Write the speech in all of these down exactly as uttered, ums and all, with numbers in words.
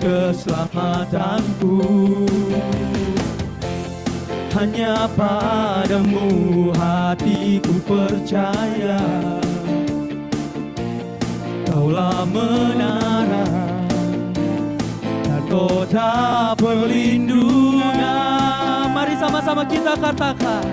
keselamatanku. Hanya padamu hatiku percaya. Kaulah menara dan kota perlindungan. Mari sama-sama kita katakan.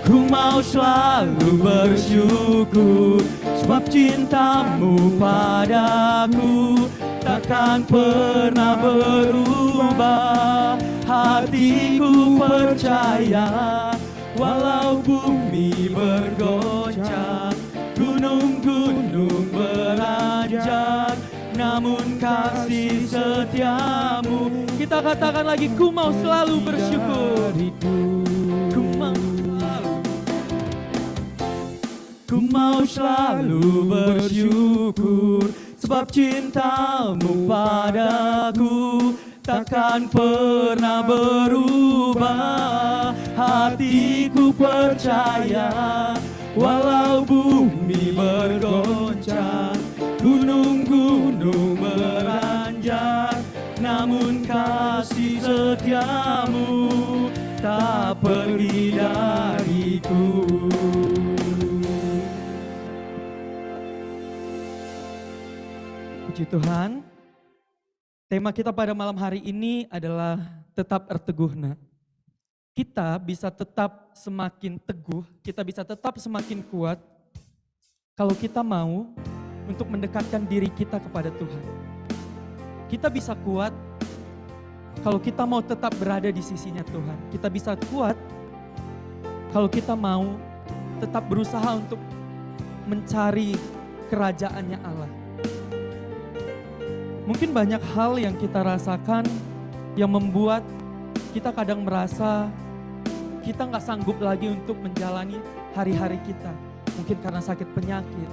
Ku mau selalu bersyukur sebab cintamu padaku takkan pernah berubah. Hatiku percaya walau bumi bergoncang, gunung-gunung beranjak, namun kasih setiamu. Kita katakan lagi, ku mau selalu bersyukur. Ku mau selalu. Ku mau selalu bersyukur sebab cintamu padaku takkan pernah berubah. Hatiku percaya walau bumi bergoncang, gunung-gunung beranjak, namun kasih setiamu tak pergi dariku. Puji Tuhan. Tema kita pada malam hari ini adalah tetap erteguhna. Kita bisa tetap semakin teguh, kita bisa tetap semakin kuat kalau kita mau untuk mendekatkan diri kita kepada Tuhan. Kita bisa kuat kalau kita mau tetap berada di sisinya Tuhan. Kita bisa kuat kalau kita mau tetap berusaha untuk mencari kerajaannya Allah. Mungkin banyak hal yang kita rasakan yang membuat kita kadang merasa kita nggak sanggup lagi untuk menjalani hari-hari kita. Mungkin karena sakit penyakit,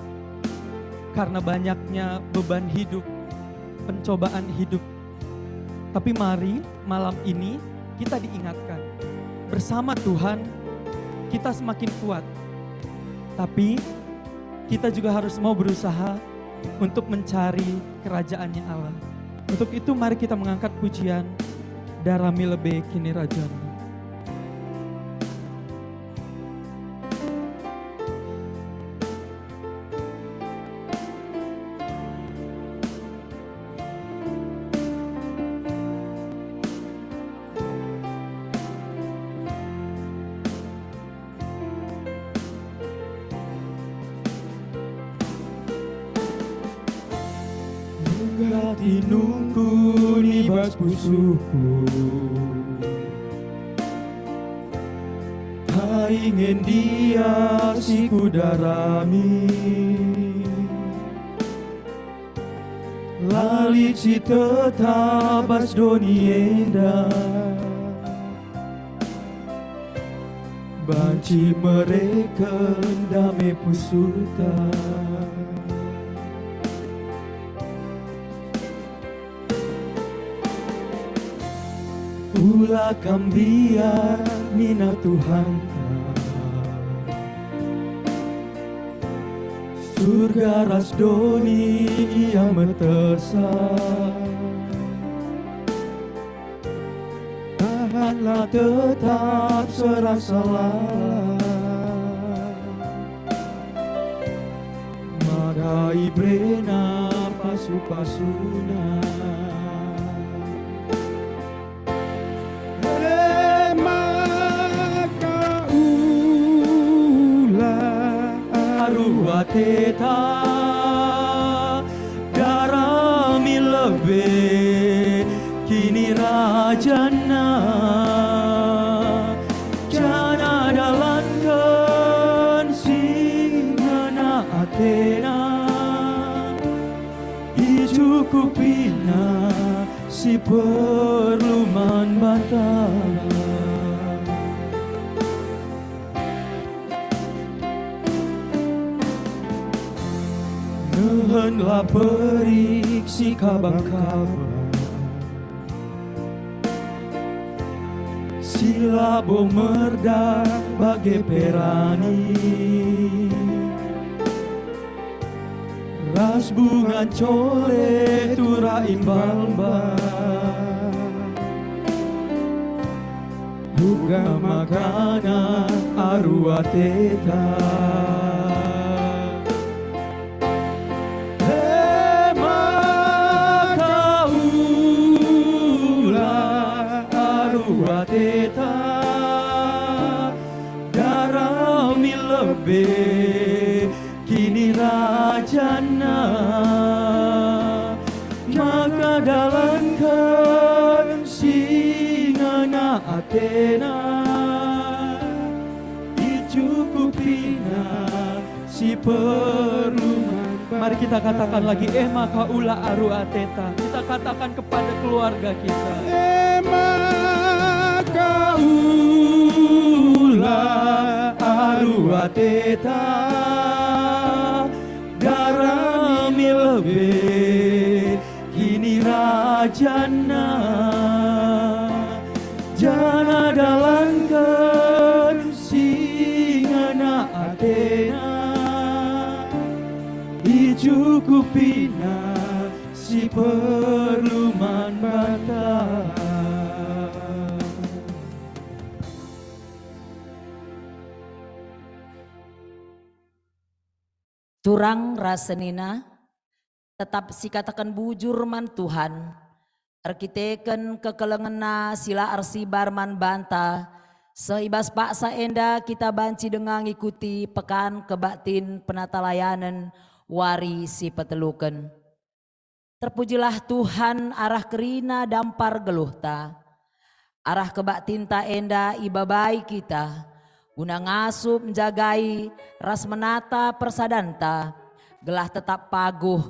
karena banyaknya beban hidup, pencobaan hidup. Tapi mari malam ini kita diingatkan, bersama Tuhan kita semakin kuat. Tapi kita juga harus mau berusaha untuk mencari kerajaannya Allah. Untuk itu, mari kita mengangkat pujian Darami Lebe Kinirajan. Nunggati nungkun i bas pusuhku. Kai nge ndia si kudarami. La lit si tetap bas doni enda. Banci mereken dame pusuhta. Ula kam mbiar nina Tuhanta. Surga ras doni ia metesa. Tahanlah tetap serasa lalap. Maka iberena pasu-pasuna. E maka ula aru ateta, darami lebe kinirajanna, janah dalanken si ngena atena. Icukupina si perlu man banta. Nehenlah perik si kabang-kabang, si labo merdah bage pe rani. Ras bungan cole turah imbal-mbal. Uga makana aru ateta. E maka ula aru ateta, darami lebe kinirajanna, maka dalanken si ngena atena, icukupina si perlu man. Mari kita katakan lagi, e maka ula aru ateta. Kita katakan kepada keluarga kita. E maka ula aru ateta, darami lebe kinirajanna, janah dalanken si ngena atena, icukupina si perlu man banta. Turang ras senina, tetap sikataken bujur man Tuhan, erkiteken kekelengenNa si la ersibar man banta, seh i bas paksa enda kita banci denga ngikuti Pekan Kebaktin Penatalayanen wari si peteluken. Terpujilah Tuhan arah kerina dampar geluhta. Arah kebaktinta enda ibabai kita, guna ngasup, njagai, ras menata persadanta, gelah tetap paguh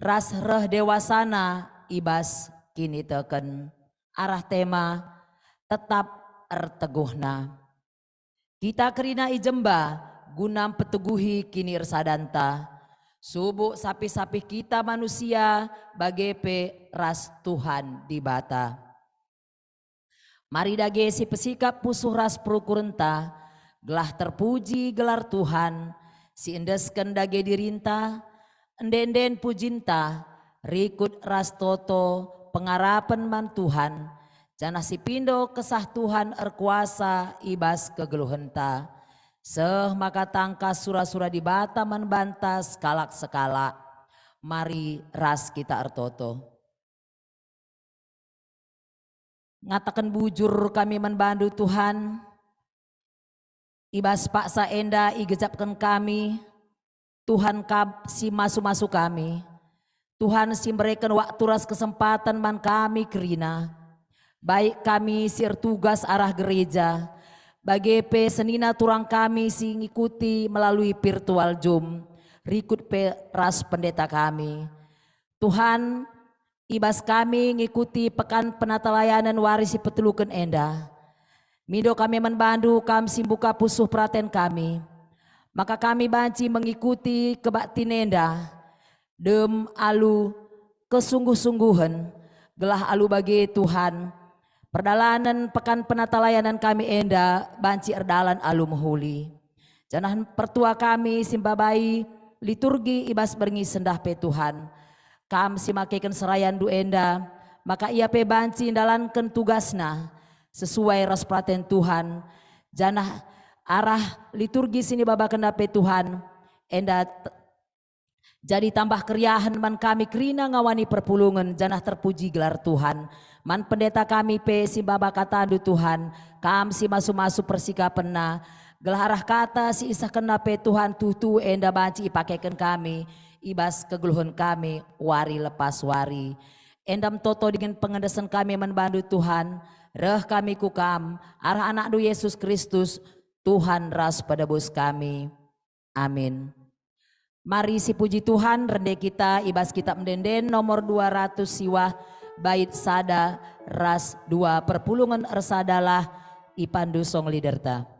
ras reh dewasana i bas kiniteken. Arah tema, tetap erteguhna. Kita kerina i jemba guna mpeteguhi kinirsadanta, subuk sapih-sapih kita manusia bage pe ras Tuhan Dibata. Mari dage sipesikap pusuh ras perukurenta, gelah terpuji gelar Tuhan, si endesken dage dirinta, ende-enden pujinta, rikut ras toto pengarapen man Tuhan, janah sipindo Kesah Tuhan erkuasa i bas kegeluhenta, seh maka tangkas sura-sura Dibata man banta sekalak-sekalak. Mari ras kita ertoto. Ngataken bujur kami man bandu, Tuhan. I bas paksa enda igejapken kami, Tuhan kap si masu-masu kami. Tuhan si mereken waktu ras kesempaten man kami kerina. Baik kami si ertugas arah gereja, bage pe senina turang kami si ngikuti melalui virtual Zoom, rikut pe ras pendeta kami. Tuhan, i bas kami ngikuti Pekan Penatalayanen wari si peteluken enda. Mindo kami man bandu, kam si mbuka pusuh peraten kami, maka kami banci mengikuti kebaktin enda dem alu kesungguh-sungguhen, gelah alu bage, Tuhan, perdalanen Pekan Penatalayanen kami enda banci erdalan alu mehuli. Janah pertua kami si mbabai liturgi i bas berngi sendah pe, Tuhan, kam si makeken serayandu enda, maka ia pe banci ndalanken tugasna sesuai ras peraten Tuhan, janah arah liturgi si nibabakenna pe, Tuhan, enda t-, jadi tambah keriahen man kami kerina ngawani perpulungen, janah terpuji gelar Tuhan. Man pendeta kami pe si maba katandu, Tuhan, kam si masu-masu persikapenna, gelah arah kata si isehkenna pe, Tuhan, tuhu-tuhu enda banci ipakeken kami i bas kegeluhen kami wari lepas wari. Enda me toto dingen pengendesen kami man bandu, Tuhan, reh kami ku kam, arah AnakNdu Yesus Kristus, Tuhan ras Penebus kami. Amin. Mari sipuji Tuhan, rende kita i bas Kitab Ende-enden nomor dua ratus siwah, bait sada ras dua, perpulungen ersadalah ipandu song leaderta.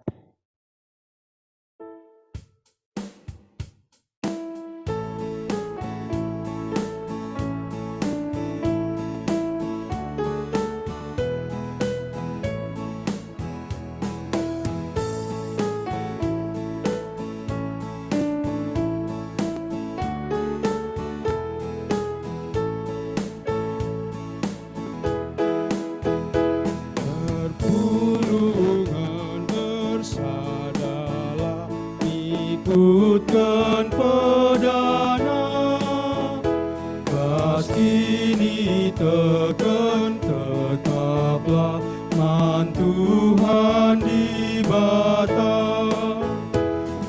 Kiniteken tetaplah man Tuhan Dibata.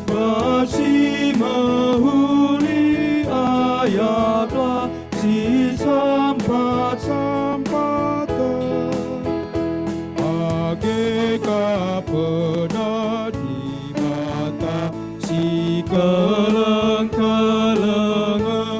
Bas si mehuli ayatlah si sampat-sampaten. Age ka peda Dibata si keleng-kelengen.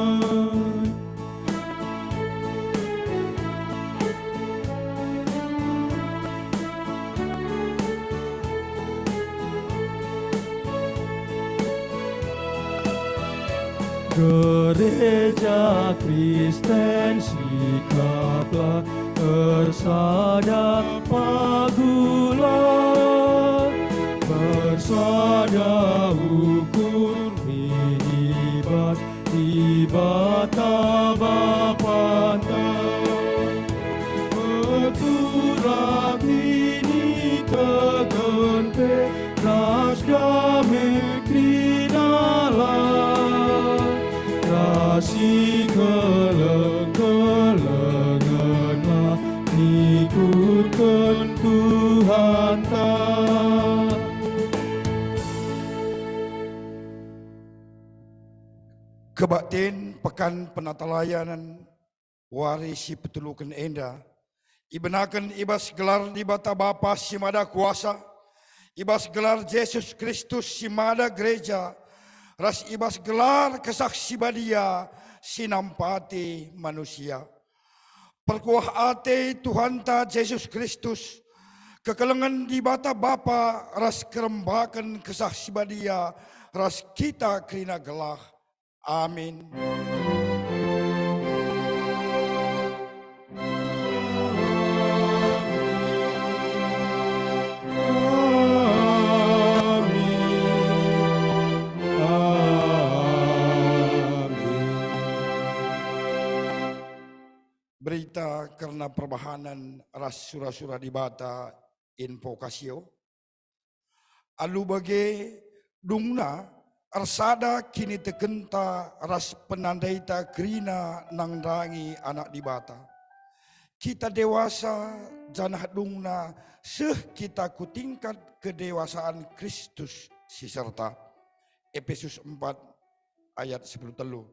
Gereja Kristen sikaplah ersada pagulah, bersada ukur i bas Dibata Bapanta. Meturlah kiniteken pe ras dame kerinalah, ras si keleng-kelengenlah ngikutken Tuhanta. Kebaktin Pekan Penatalayanen wari si peteluken enda, ibenaken i bas gelar Dibata Bapa si Mada Kuasa, i bas gelar Jesus Kristus si Mada Gereja, ras i bas gelar Kesah Si Badia si nampati manusia. Perkuah ate Tuhanta Jesus Kristus, kekelengen Dibata Bapa ras kerembaken Kesah Si Badia ras kita kerina gelah. Amin. Berita kerna perbahanen ras sura-sura Dibata, Invocatio. Alu bage, dungna ersada kinitekenta ras penandaita kerina nandangi Anak Dibata. Kita dewasa, janah dungna seh kita ku tingkat kedewasaan Kristus si serta. Epesus empat ayat sepuluh telu.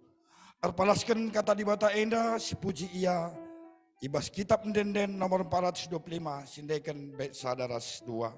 Erpalasken kata Dibata enda sipuji Ia i bas Kitap Ende-enden nomor empat ratus dua puluh lima, siendeken bait sada ras dua.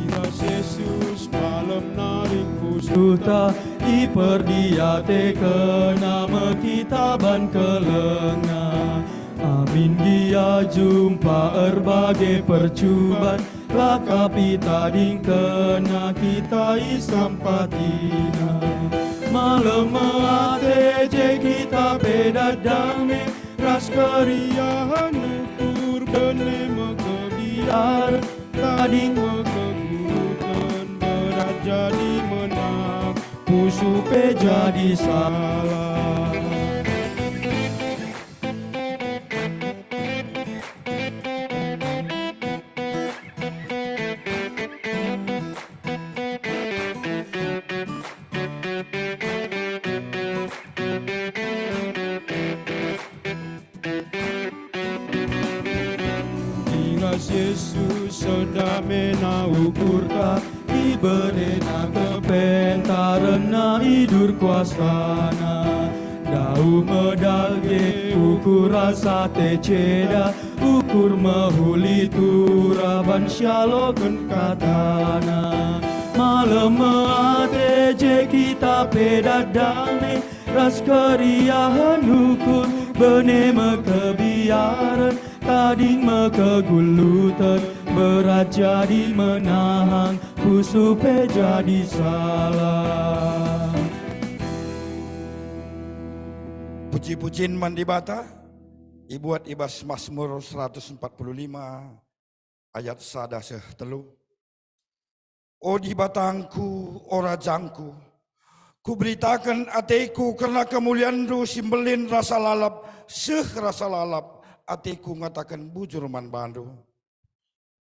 Ibas Jesus malem nari pusuhta, iperdiatekenNa me kita ban kelengNa. Amin gia jumpa erbage percuban, la ka pe itadingkenNa kita isampatiNa. Malem ate je kita pe dat dame, ras keriahen ukur bene me kebiaren, tading me keguluten, berat jadi menang, pusuh pe jadi salah. Ibas Jesus sedamena ukurta, ibereNa kepentarenNa, idur kuasaNa. Dauh me dage ukur ras ate ceda, ukur mehuli turah ban sialoken kataNa. Malem ate je kita pe dat dame, ras keriahen ukur bene me kebiaren, tading me keguluten, berat jadi menang, pusuh pe jadi salah. Puji-pujin man Dibata, ibuat i bas Masmur seratus empat puluh lima. ayat sada seh telu. O Dibatangku, o Rajangku, kuberitaken ateku kerna kemulianNdu si mbelin rasa lalap, seh rasa lalap, ateku ngataken bujur man baNdu.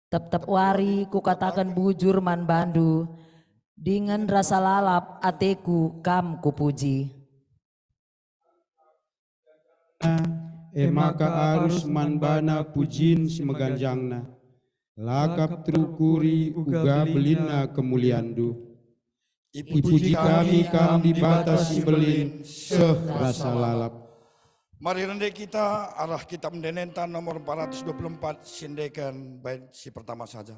Tep-tep wari kukataken bujur man baNdu, dingen rasa lalap ateku Kam kupuji. E maka arus man baNa pujin si meganjangna. La kap terukuri uga belinna kemulianNdu. Ipuji kami Kam, Dibata si mbelin, seh rasa lalap. Mari rende kita arah kitab ende-enden nomor empat ratus dua puluh empat, siendeken bait si pertama saja.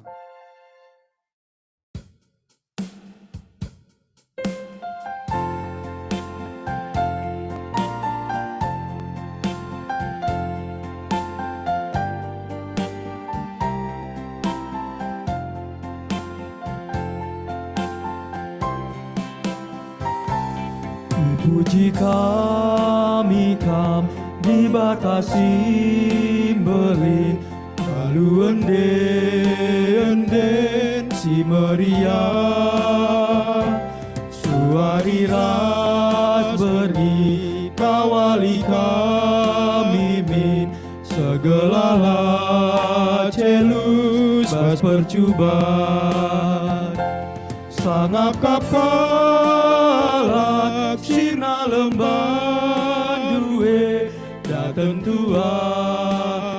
Puji kami Kam, Dibata si mbelin, alu ende-enden si meriah. Suari ras berngi kawali kami min, segelah la celus bas percuban. Sangap kap kalak sirna lembandu e, daten tua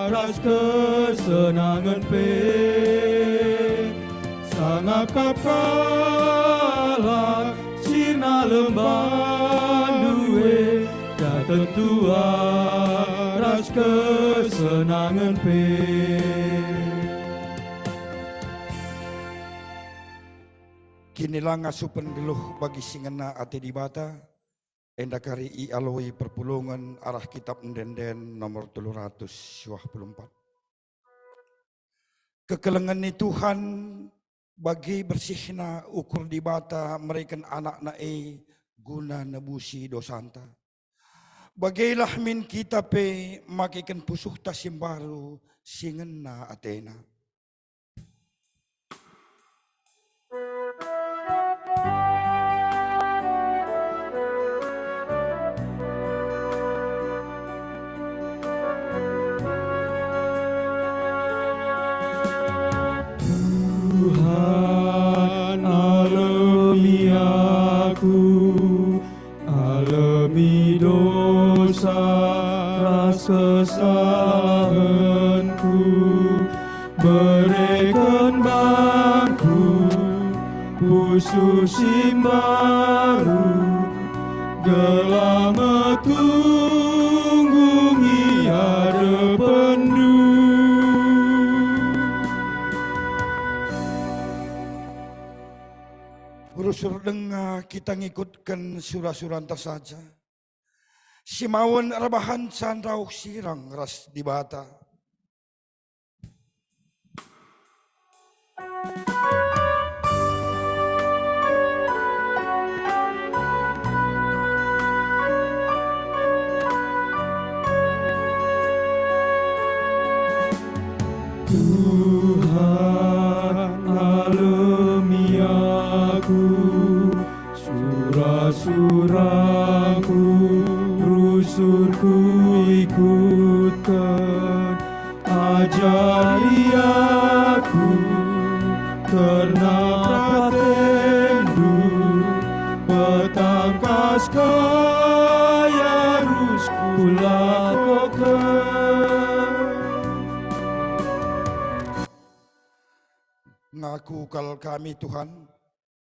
ras kesenangen pe. Sangap kap kalak sirna lembandu e, daten tua ras kesenangen pe. Kinilah ngasupen geluh bagi si ngena ate Dibata, enda kari ialoi perpulungen arah kitab ende-enden nomor telu ratus dua puluh empat. Kekelengen ni Tuhan, bage bersihna ukur Dibata mereken AnakNa e guna nebusi dosanta. Bagelah min kita pe makeken pusuhta si mbaru si ngena atena. Tuhan, alemi aku, alemi dosa ras kesalahenku, bereken bangku pusuh si mbaru, gelah metunggung i adepenNdu. Rusur denga kita ngikutken sura-suranta saja. Simawen erbahanca ndauh sirang ras Dibata. Tuhan, alemi aku, sura-suraku, rusurku ikutken, ajari aku kerna peratenNdu, petangkas kai arus kulakoken. Ngaku kal kami, Tuhan,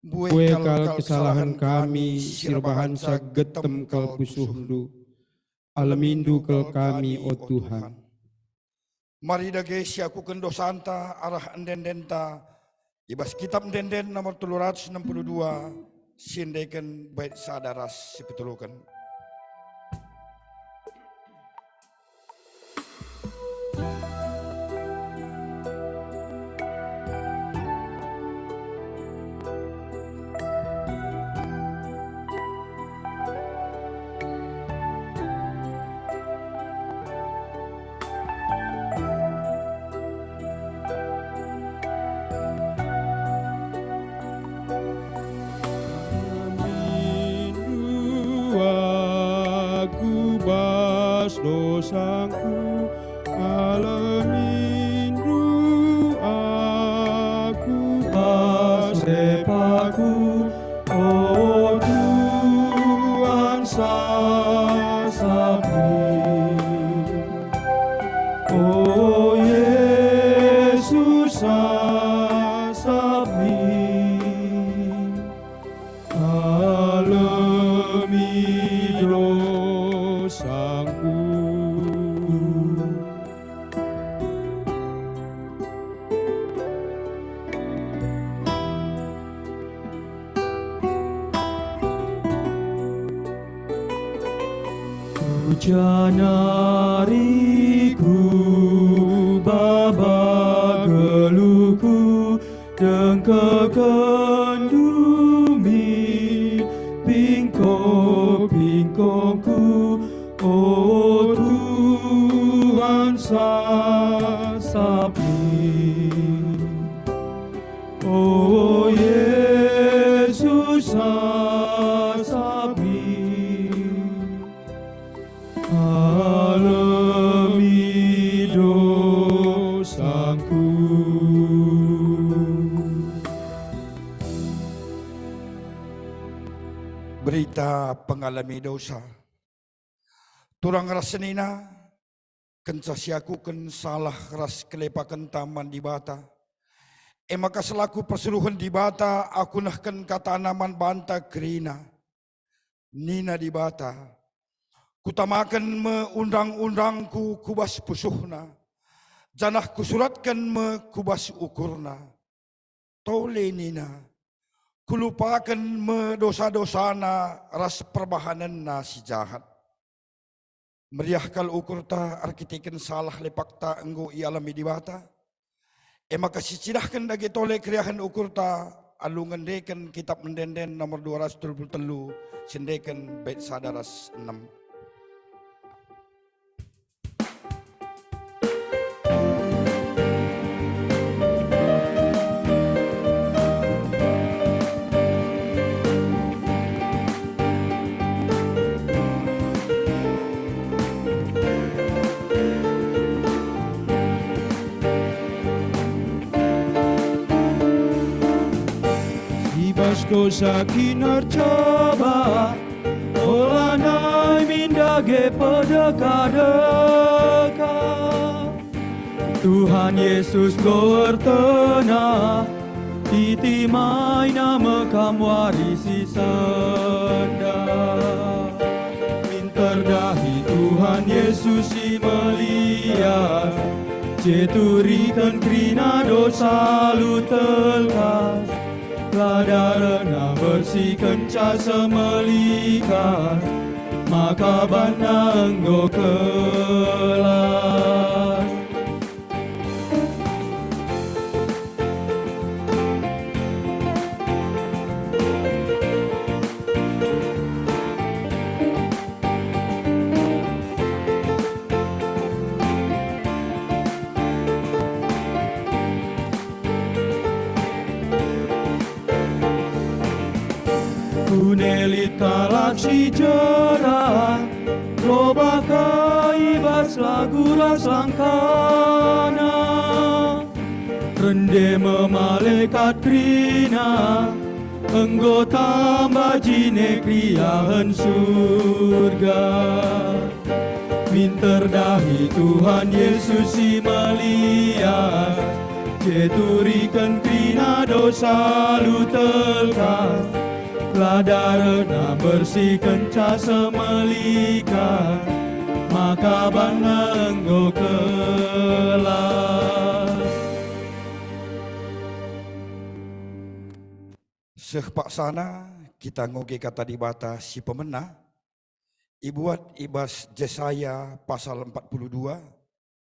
mbue kal kesalahen kami si erbahanca getem kal pusuhNdu. AlemiNdu kal kami, o Tuhan. Mari dage siakuken dosanta arah ende-endenta i bas kitab ende-enden nomor telu ratus enam puluh dua, siendeken bait sada ras sipituluken. dosangku, alemindu aku, pas lepaku, o Tuhan, sasap min. O Yesus, sasap min. Alemi dosangku. Ku janari ku baba geluhku, dengkeken dumi pingko-pingkongku, o Tuhan, sasap min. O Yesus, sasap min. Alemi dosangku. Berita pengalemi dosa. Turang ras senina, kenca siakuken salah ras kelepakenta man Dibata, e maka selaku persuruhen Dibata aku nehken katana man banta kerina. Nina Dibata, "Kutamaken me undang-undangku ku bas pusuhna, janah kusuratken me ku bas ukurna." Tole nina, "Kulupaken me dosa-dosana ras perbahanenna si jahat." Meriah kal ukurta erkiteken salah lepakta enggo ialemi Dibata. E maka sicidahken dage tole keriahen ukurta alu ngendeken Kitap Ende-enden nomor dua ratus telu puluh telu, siendeken bait sada ras enem. I bas dosa kin ercaba, olanai min dage pedeka-deka. Tuhan Yesus enggo ertena, itimaina me kam wari si sendah. Minter dahi Tuhan Yesus si melias, jeturiken kerina dosa alu telkas. La darehna mbersikenca semelikas, maka banna enggo kelas. Kune lit kalak si jera, lobah ka i bas lagu ras langkana. Rende me malekat kerina, enggo tamba jine keriahen Surga. Minter dahi Tuhan Yesus si melias, jeturiken kerina dosa alu telkas. La darehna mbersikenca semelikas, maka banna enggo kelas. Seh paksana kita ngoge Kata Dibata si pemena, ibuat i bas Jesaya pasal empat puluh dua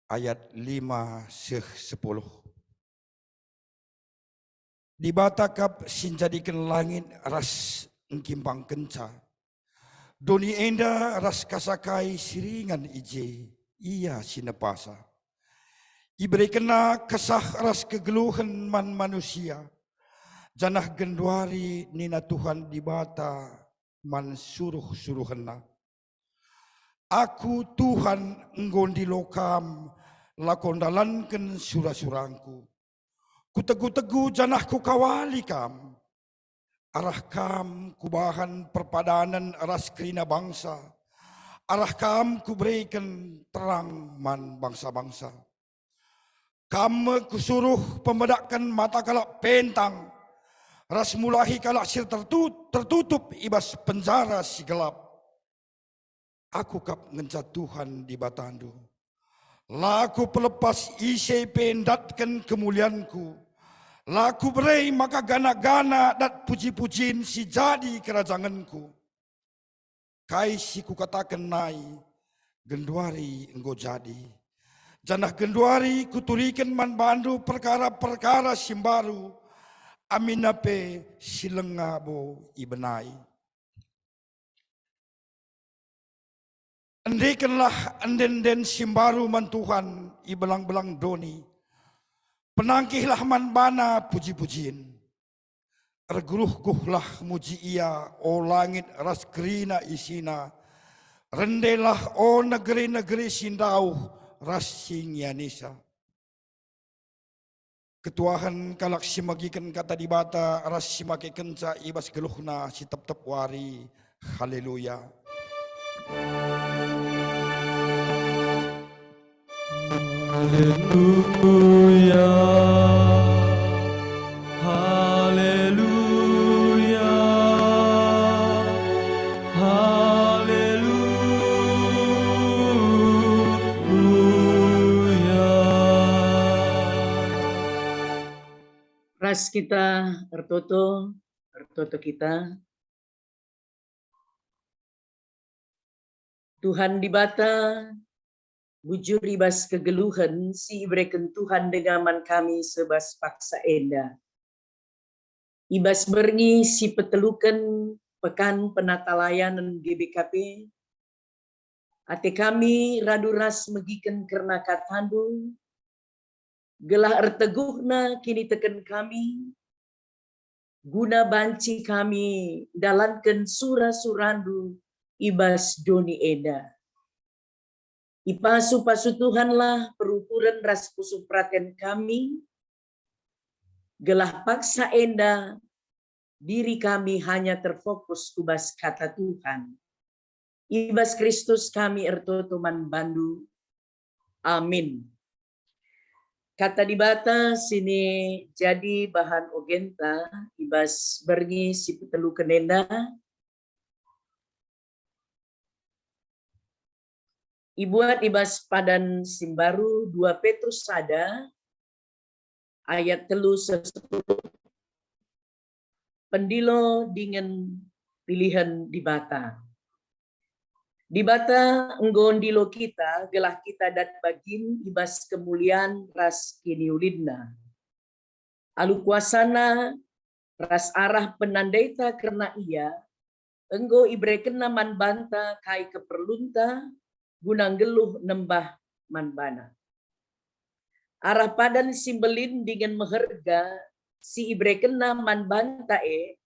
ayat lima seh sepuluh. Dibata kap si njadiken langit ras engkimbangkenca. Doni enda ras kasa kai si ringan i je, Ia si nepasa. IberekenNa kesah ras kegeluhen man manusia, janah genduari nina Tuhan Dibata man suruh-suruhenNa, Aku, Tuhan, enggo ndilo kam, lako ndalanken sura-surangku. Kutegu-tegu janah kukawali kam. Arah kam kubahan perpadanen ras kerina bangsa. Arah kam kubereken terang man bangsa-bangsa. Kam me kusuruh pemedakken mata kalak pentang, ras mulahi kalak si tertu-, tertutup i bas penjara si gelap. Aku kap ngenca Tuhan Dibatandu. La kupelepas ise pe ndatken kemulianku. La kubere maka gana-gana dat puji-pujin si jadi kerajangenku. Kai si kukataken nai, genduari enggo jadi. Janah genduari kuturiken man bandu perkara-perkara si mbaru, aminna pe si langa bo ibenai. Endekenlah ende-enden si mbaru man Tuhan i belang-belang doni. Penangkihlah man bana puji-pujin. Erguruh-guruhlah muji Ia, o langit ras kerina isina. Rendelah, o negeri-negeri si ndauh ras si ngianisa. Ketuahen kalak si megiken kata Dibata ras si makekenca i bas geluhna si tep-tep wari. Haleluya. Haleluya. Haleluya. Haleluya. Ras kita ertoto, ertoto kita. Tuhan Dibata, bujur i bas kegeluhen si ibereken Tuhan denga man kami sebas paksa enda. I bas berngi si peteluken Pekan Penatalayanen G B K P, ate kami radu ras megiken kerna kataNdu, gelah erteguhna kiniteken kami, guna banci kami ndalanken sura-suraNdu i bas doni enda. Ipasu-pasu Tuhanlah perukuren ras pusuh peraten kami, gelah paksa enda diri kami hanya terfokus ku bas kata Tuhan. I bas Kristus kami ertoto man bandu. Amin. Kata Dibata sini jadi bahan ogenta i bas berngi si peteluken enda. Ibuat i bas padan si mbaru dua Petrus sada ayat telu seh sepuluh. Pendilo dingen pilihen Dibata. Dibata enggo ndilo kita gelah kita dat bagin i bas kemulian ras kiniulinNa. Alu kuasaNa ras arah penandaita kerna Ia, enggo iberekenNa man banta kai keperlunta guna nggeluh nembah man baNa. Arah padan si mbelin dingen meherga si iberekenNa man banta e,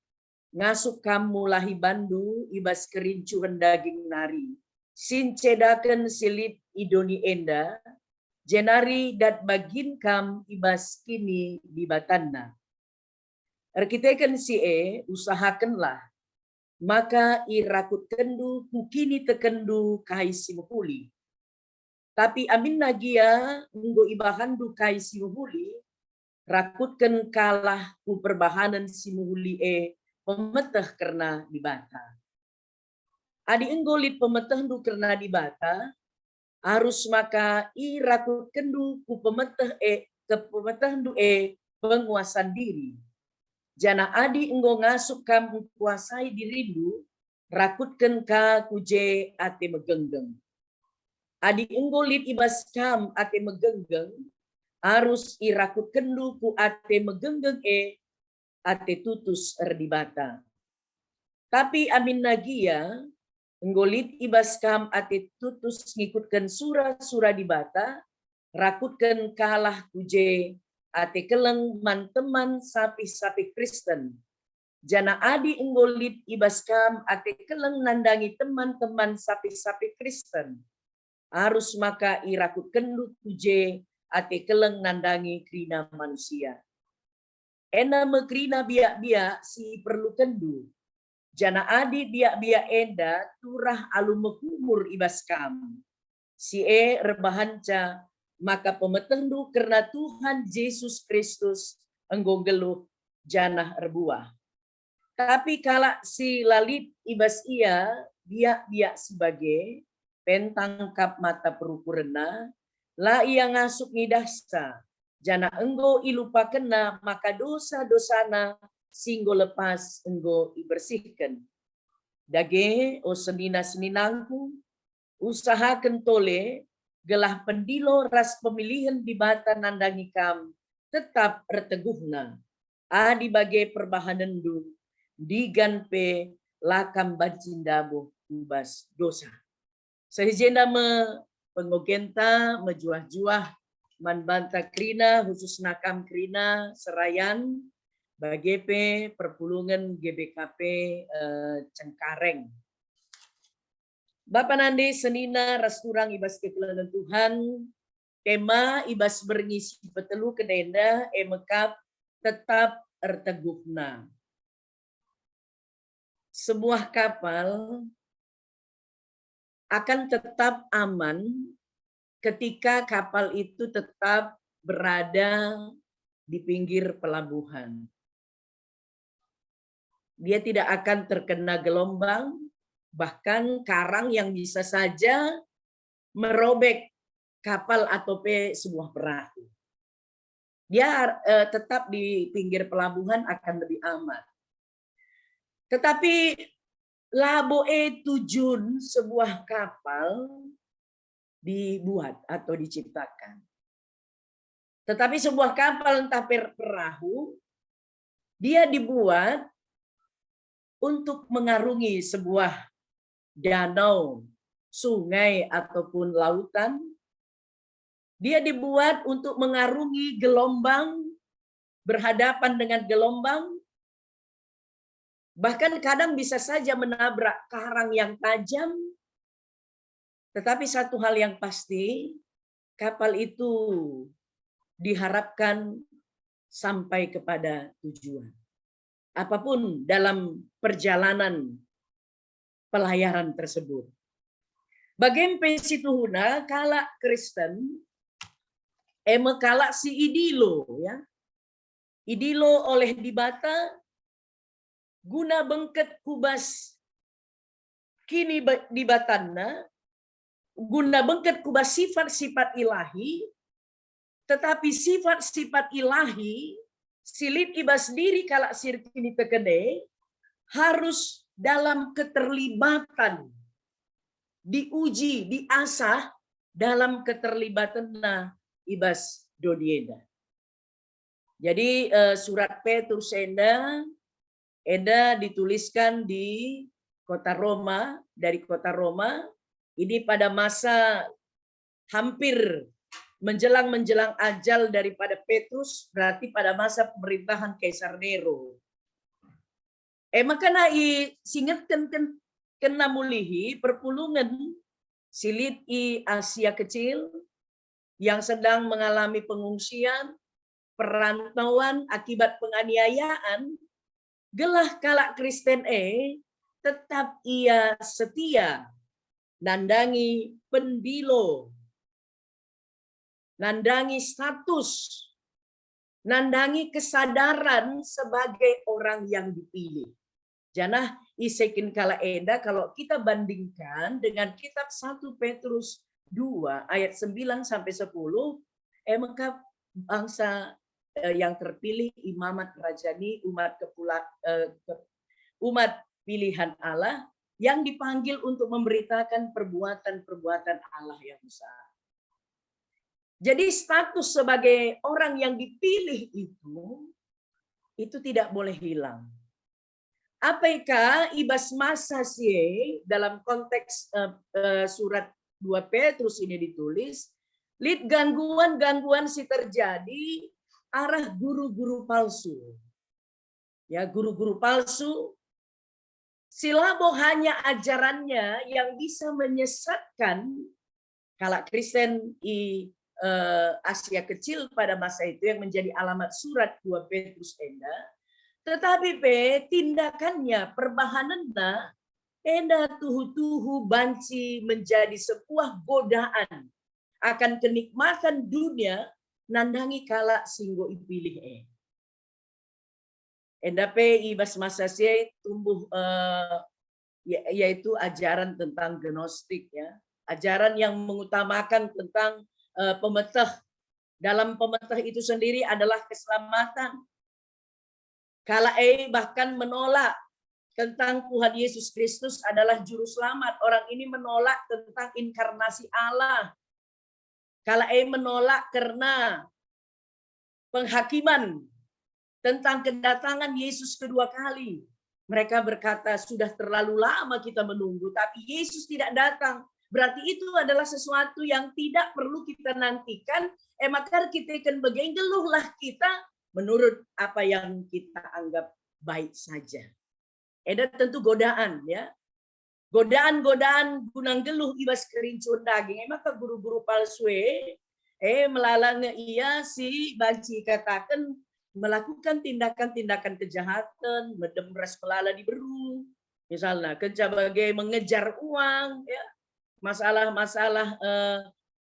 ngasup kam mulahi bandu i bas kerincuhen daging nari, si ncedaken si lit i doni enda, jenari dat bagin kam i bas kinidibatanNa. Erkiteken si e, usahakenlah maka irakutkenndu ku kinitekenndu kai si mehuli. Tapi aminna gia enggo ibahanndu kai si mehuli, rakutken kalah ku perbahanen si mehuli e pemeteh kerna Dibata. Adi enggo lit pemetehndu kerna Dibata, arus maka irakutkenndu ku pemeteh e, ke pemetehndu e penguasan diri. Janah adi enggo ngasup kam engkuasai dirindu, rakutken ka ku je ate megenggeng. Adi enggo lit i bas kam ate megenggeng, arus irakutkenndu ku ate megenggeng e ate tutus erdibata. Tapi aminna gia, enggo lit i bas kam ate tutus ngikutken sura-sura Dibata, rakutken kalah ku je ate keleng man teman sapih-sapih Kristen. Janah adi enggo lit i bas kam ate keleng nandangi teman-teman sapih-sapih Kristen, arus maka irakutkenndu ku je ate keleng nandangi kerina manusia. Enda me kerina biak-biak si iperlukenndu. Janah adi biak-biak enda turah alu mehumur i bas kam, si e erbahanca maka pemetehndu kerna Tuhan Jesus Kristus enggo nggeluh janah erbuah. Tapi kalak si la lit i bas ia biak-biak si bage, pentang kap mata perukurenna, la ia ngasup ngidahsa, janah enggo ilupakenna maka dosa-dosana si enggo lepas enggo ibersihken. Dage, o senina-seninangku, usahaken tole gelah pendilo ras pemilihen Dibata nandangi kam tetap erteguhna. Adi bage perbahanenndu, ndigan pe la kam banci ndabuh ku bas dosa. Seh i jenda me pengogenta mejuah-juah man banta kerina, khususna kam kerina Serayan, bage pe perpulungen G B K P, eh, Cengkareng. Bapa nande senina ras turang i bas kekelengen Tuhan, tema i bas berngi si peteluken enda e mekap tetap erteguhna. Sebuah kapal akan tetap aman ketika kapal itu tetap berada di pinggir pelabuhan. Dia tidak akan terkena gelombang, bahkan karang yang bisa saja merobek kapal atau pe sebuah perahu. Dia, eh, tetap di pinggir pelabuhan akan lebih aman. Tetapi labo e tujun sebuah kapal dibuat atau diciptakan. Tetapi sebuah kapal entah per-, perahu, dia dibuat untuk mengarungi sebuah danau, sungai, ataupun lautan. Dia dibuat untuk mengarungi gelombang, berhadapan dengan gelombang, bahkan kadang bisa saja menabrak karang yang tajam. Tetapi satu hal yang pasti, kapal itu diharapkan sampai kepada tujuan. Apapun dalam perjalanan pelayaran tersebut. Bage pe situhuna kalak Kristen, e me kalak si idilo, ya. Idilo oleh Dibata guna bengket ku bas kini ba-, Dibatanna, guna bengket ku bas sifat-sifat ilahi, tetapi sifat-sifat ilahi si lit i bas diri kalak si erkiniteken e harus dalam keterlibatan, diuji, diasah dalam keterlibatanna i bas doni enda. Jadi, eh, surat Petrus enda, enda dituliskan di kota Roma, dari kota Roma. Ini pada masa hampir menjelang-menjelang ajal daripada Petrus, berarti pada masa pemerintahan Kaisar Nero. E maka na isingetken ken-, kena mulihi perpulungen si lit i Asia Kecil yang sedang mengalami pengungsian, perantauan akibat penganiayaan, gelah kalak Kristen e tetap ia setia nandangi pendilo, nandangi status, nandangi kesadaran sebagai orang yang dipilih. Janah ise kin kalak enda, kalau kita bandingkan dengan kitab satu Petrus dua ayat sembilan sampai sepuluh, e maka bangsa, eh, yang terpilih, imamat rajani, umat kepula-, eh, ke-, umat pilihan Allah yang dipanggil untuk memberitakan perbuatan-perbuatan Allah yang besar. Jadi status sebagai orang yang dipilih itu, itu tidak boleh hilang. Apaika i bas masa si e dalam konteks, eh, eh, surat dua Petrus ini ditulis, lit gangguan-gangguan si terjadi arah guru-guru palsu. Ya, guru-guru palsu, si labo hanya ajarannya yang bisa menyesatkan kalak Kristen i, eh, Asia Kecil pada masa itu yang menjadi alamat surat dua Petrus enda, tetapi pe tindakannya, perbahanenna enda tuhu-tuhu banci menjadi sebuah godaan akan kenikmatan dunia nandangi kalak si enggo ipilih e. Enda pe i bas masa si e tumbuh, eh, ya-, yaitu ajaran tentang gnostik, ya. Ajaran yang mengutamakan tentang, eh, pemeteh. Dalam pemeteh itu sendiri adalah keselamatan. Kalak e bahkan menolak tentang Tuhan Yesus Kristus adalah juru selamat. Orang ini menolak tentang inkarnasi Allah. Kalak e menolak kerna penghakiman tentang kedatangan Yesus kedua kali. Mereka berkata, "Sudah terlalu lama kita menunggu, tapi Yesus tidak datang. Berarti itu adalah sesuatu yang tidak perlu kita nantikan. E maka erkiteken bage nggeluhlah kita menurut apa yang kita anggap baik saja." Enda tentu godaan, ya. Godaan-godaan guna nggeluh i bas kerincun daging. E maka guru-guru palsu e, e, melala nge ia si banci ikataken melakukan tindakan-tindakan kejahatan, medem ras melala diberu. Misalna, kenca bage mengejar uang, ya. Masalah-masalah, eh,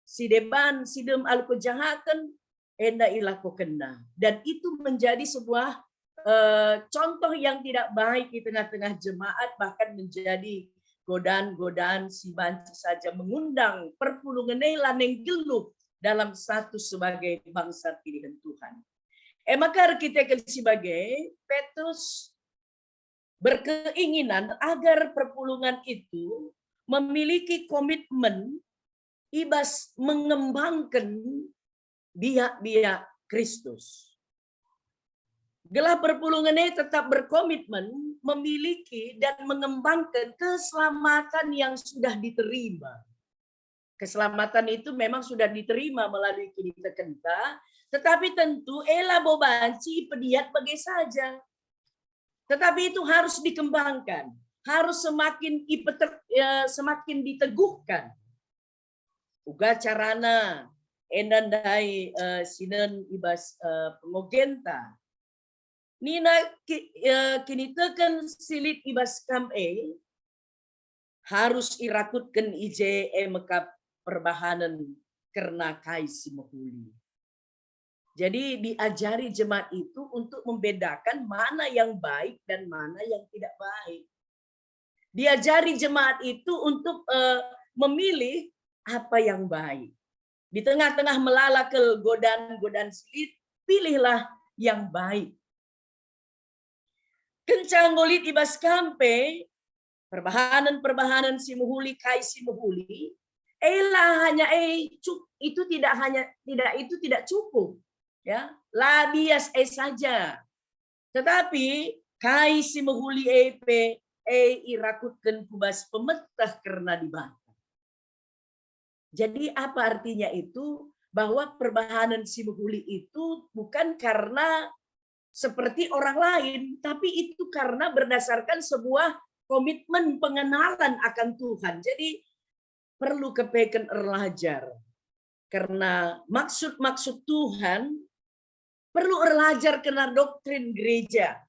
si deban, si dem alu kejahaten, enda ilakokenna. Dan itu menjadi sebuah, eh, contoh yang tidak baik di tengah-tengah jemaat, bahkan menjadi godaan-godaan si banci saja mengundang perpulungen e lanai nggeluh dalam status sebagai bangsa pilihan Tuhan. E maka erkiteken si bage, Petrus berkeinginan agar perpulungen itu memiliki komitmen i bas mengembangken biak-biak Kristus. Gelah perpulungen e tetap berkomitmen memiliki dan mengembangkan keselamatan yang sudah diterima. Keselamatan itu memang sudah diterima melalui kinitekenta, tetapi tentu e labo banci ipediat bage saja. Tetapi itu harus dikembangkan, harus semakin ipeter-, ya, semakin diteguhkan. Uga carana enda ndai, eh, sinen i bas, eh, pengogenta. Nina ki-, eh, kiniteken si lit i bas kam e, harus irakutken i je e mekap perbahanen kerna kai si mehuli. Jadi diajari jemaat itu untuk membedakan mana yang baik dan mana yang tidak baik. Diajari jemaat itu untuk, eh, memilih apa yang baik. Di tengah-tengah melala kel godaan-godaan si lit, pilihlah yang baik. Kenca enggo lit i bas kam pe perbahanen-perbahanen si mehuli, kai si mehuli, e la hanya e cuk-, itu tidak hanya, tidak, itu tidak cukup, ya, la bias e saja. Tetapi kai si mehuli e pe, e irakutken ku bas pemeteh kerna Dibata. Jadi apa artinya itu? Bahwa perbahanen si mehuli itu bukan karena seperti orang lain, tapi itu karena berdasarkan sebuah komitmen pengenalan akan Tuhan. Jadi perlu kepeken erlajar. Karena maksud-maksud Tuhan perlu erlajar kerna doktrin gereja,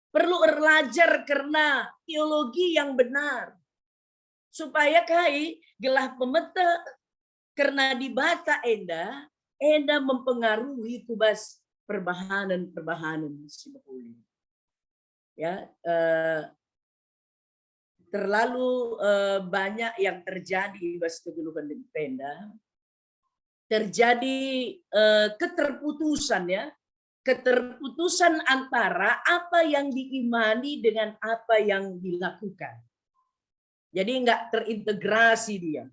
perlu erlajar kerna teologi yang benar. Supaya kai? Gelah pemeteh kerna Dibata enda, enda mempengaruhi ku bas perbahanen-perbahanen si mehuli. Ya, eh, terlalu, eh, banyak yang terjadi i bas kegeluhen enda. Terjadi, eh, keterputusan, ya, keterputusan antara apa yang diimani dengan apa yang dilakukan. Jadi nggak terintegrasi dia.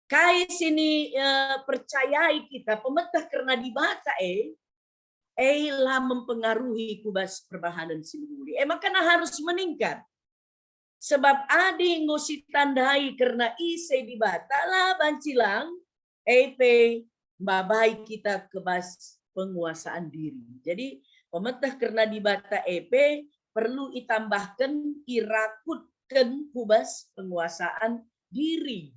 Kai sini, eh, percayai kita, pemeteh kerna Dibata e, e la mempengaruhi ku bas perbahanen si mehuli. E maka harus meningkat. Sebab adi enggo sitandai kerna ise Dibata la banci lang, e pe mbabai kita ke bas penguasaan diri. Jadi Pemeteh kerna Dibata e pe perlu itambahken, irakutken ku bas penguasaan diri.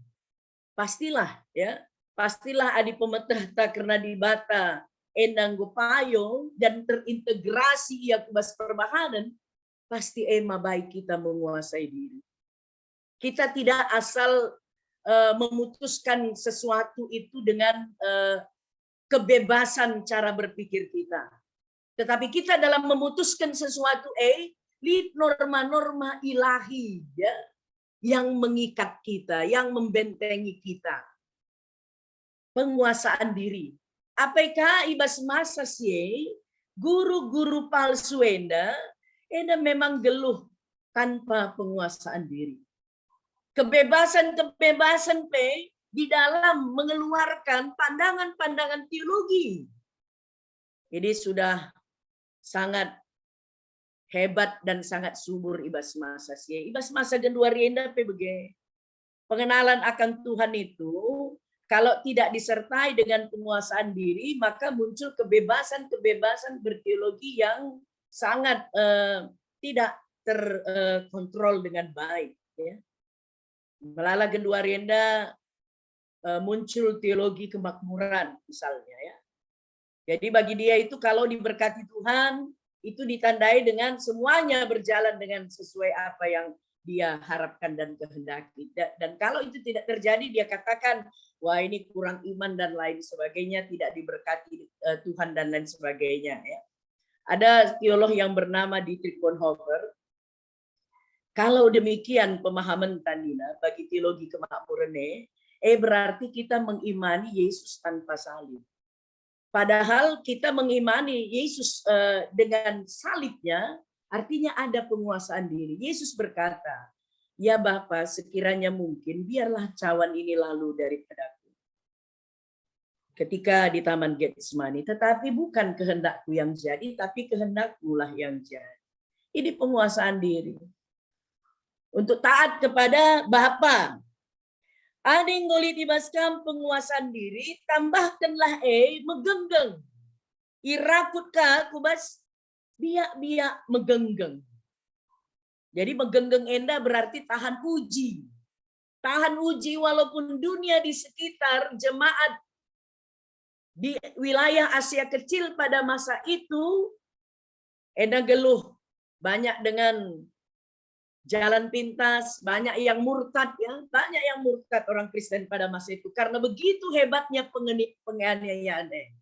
Pastilah, ya, pastilah adi pemetehta kerna Dibata enda enggo payo dan terintegrasi ia ku bas perbahanen, pasti e mabai kita menguasai diri. Kita tidak asal, eh, memutuskan sesuatu itu dengan, eh, kebebasan cara berpikir kita. Tetapi kita dalam memutuskan sesuatu, eh, lit norma-norma ilahi, ya, yang mengikat kita, yang membentengi kita. Penguasaan diri. Apai ka i bas masa si e, guru-guru palsu enda, enda memang geluh tanpa penguasaan diri. Kebebasan-kebebasan pe di dalam mengeluarkan pandangan-pandangan teologi. Ini sudah sangat hebat dan sangat subur i bas masa si e. I bas masa genduari enda pe bage. Pengenalan akan Tuhan itu, kalau tidak disertai dengan penguasaan diri, maka muncul kebebasan-kebebasan berteologi yang sangat, eh, tidak terkontrol dengan baik, ya. Melala genduari enda, eh, muncul teologi kemakmuran, misalnya, ya. Jadi bagi dia itu, kalau diberkati Tuhan, itu ditandai dengan semuanya berjalan dengan sesuai apa yang dia harapkan dan kehendaki. Da-, dan kalau itu tidak terjadi, dia katakan, "Wah, ini kurang iman," dan lain sebagainya, tidak diberkati, eh, Tuhan dan lain sebagainya, ya. Ada teolog yang bernama Dietrich Bonhoeffer. Kalau demikian pemahamen tanina bagi teologi kemakmuran e, eh, berarti kita mengimani Yesus tanpa salib. Padahal kita mengimani Yesus, eh, dengan salibnya, artinya ada penguasaan diri. Yesus berkata, "Ya Bapa, sekiranya mungkin, biarlah cawan ini lalu daripadaku." Ketika di Taman Getsemani, "Tetapi bukan kehendakku yang jadi, tapi kehendakmulah yang jadi." Ini penguasaan diri. Untuk taat kepada Bapa. Adi enggo lit i bas kam penguasaan diri, tambahkenlah e megenggeng. Irakut ka ku bas biak-biak megenggeng. Jadi megenggeng enda berarti tahan uji. Tahan uji walaupun dunia di sekitar jemaat di wilayah Asia Kecil pada masa itu enda geluh banyak dengan jalan pintas, banyak yang murtad, ya, banyak yang murtad orang Kristen pada masa itu karena begitu hebatnya pengeni-, penganiayaan, eh.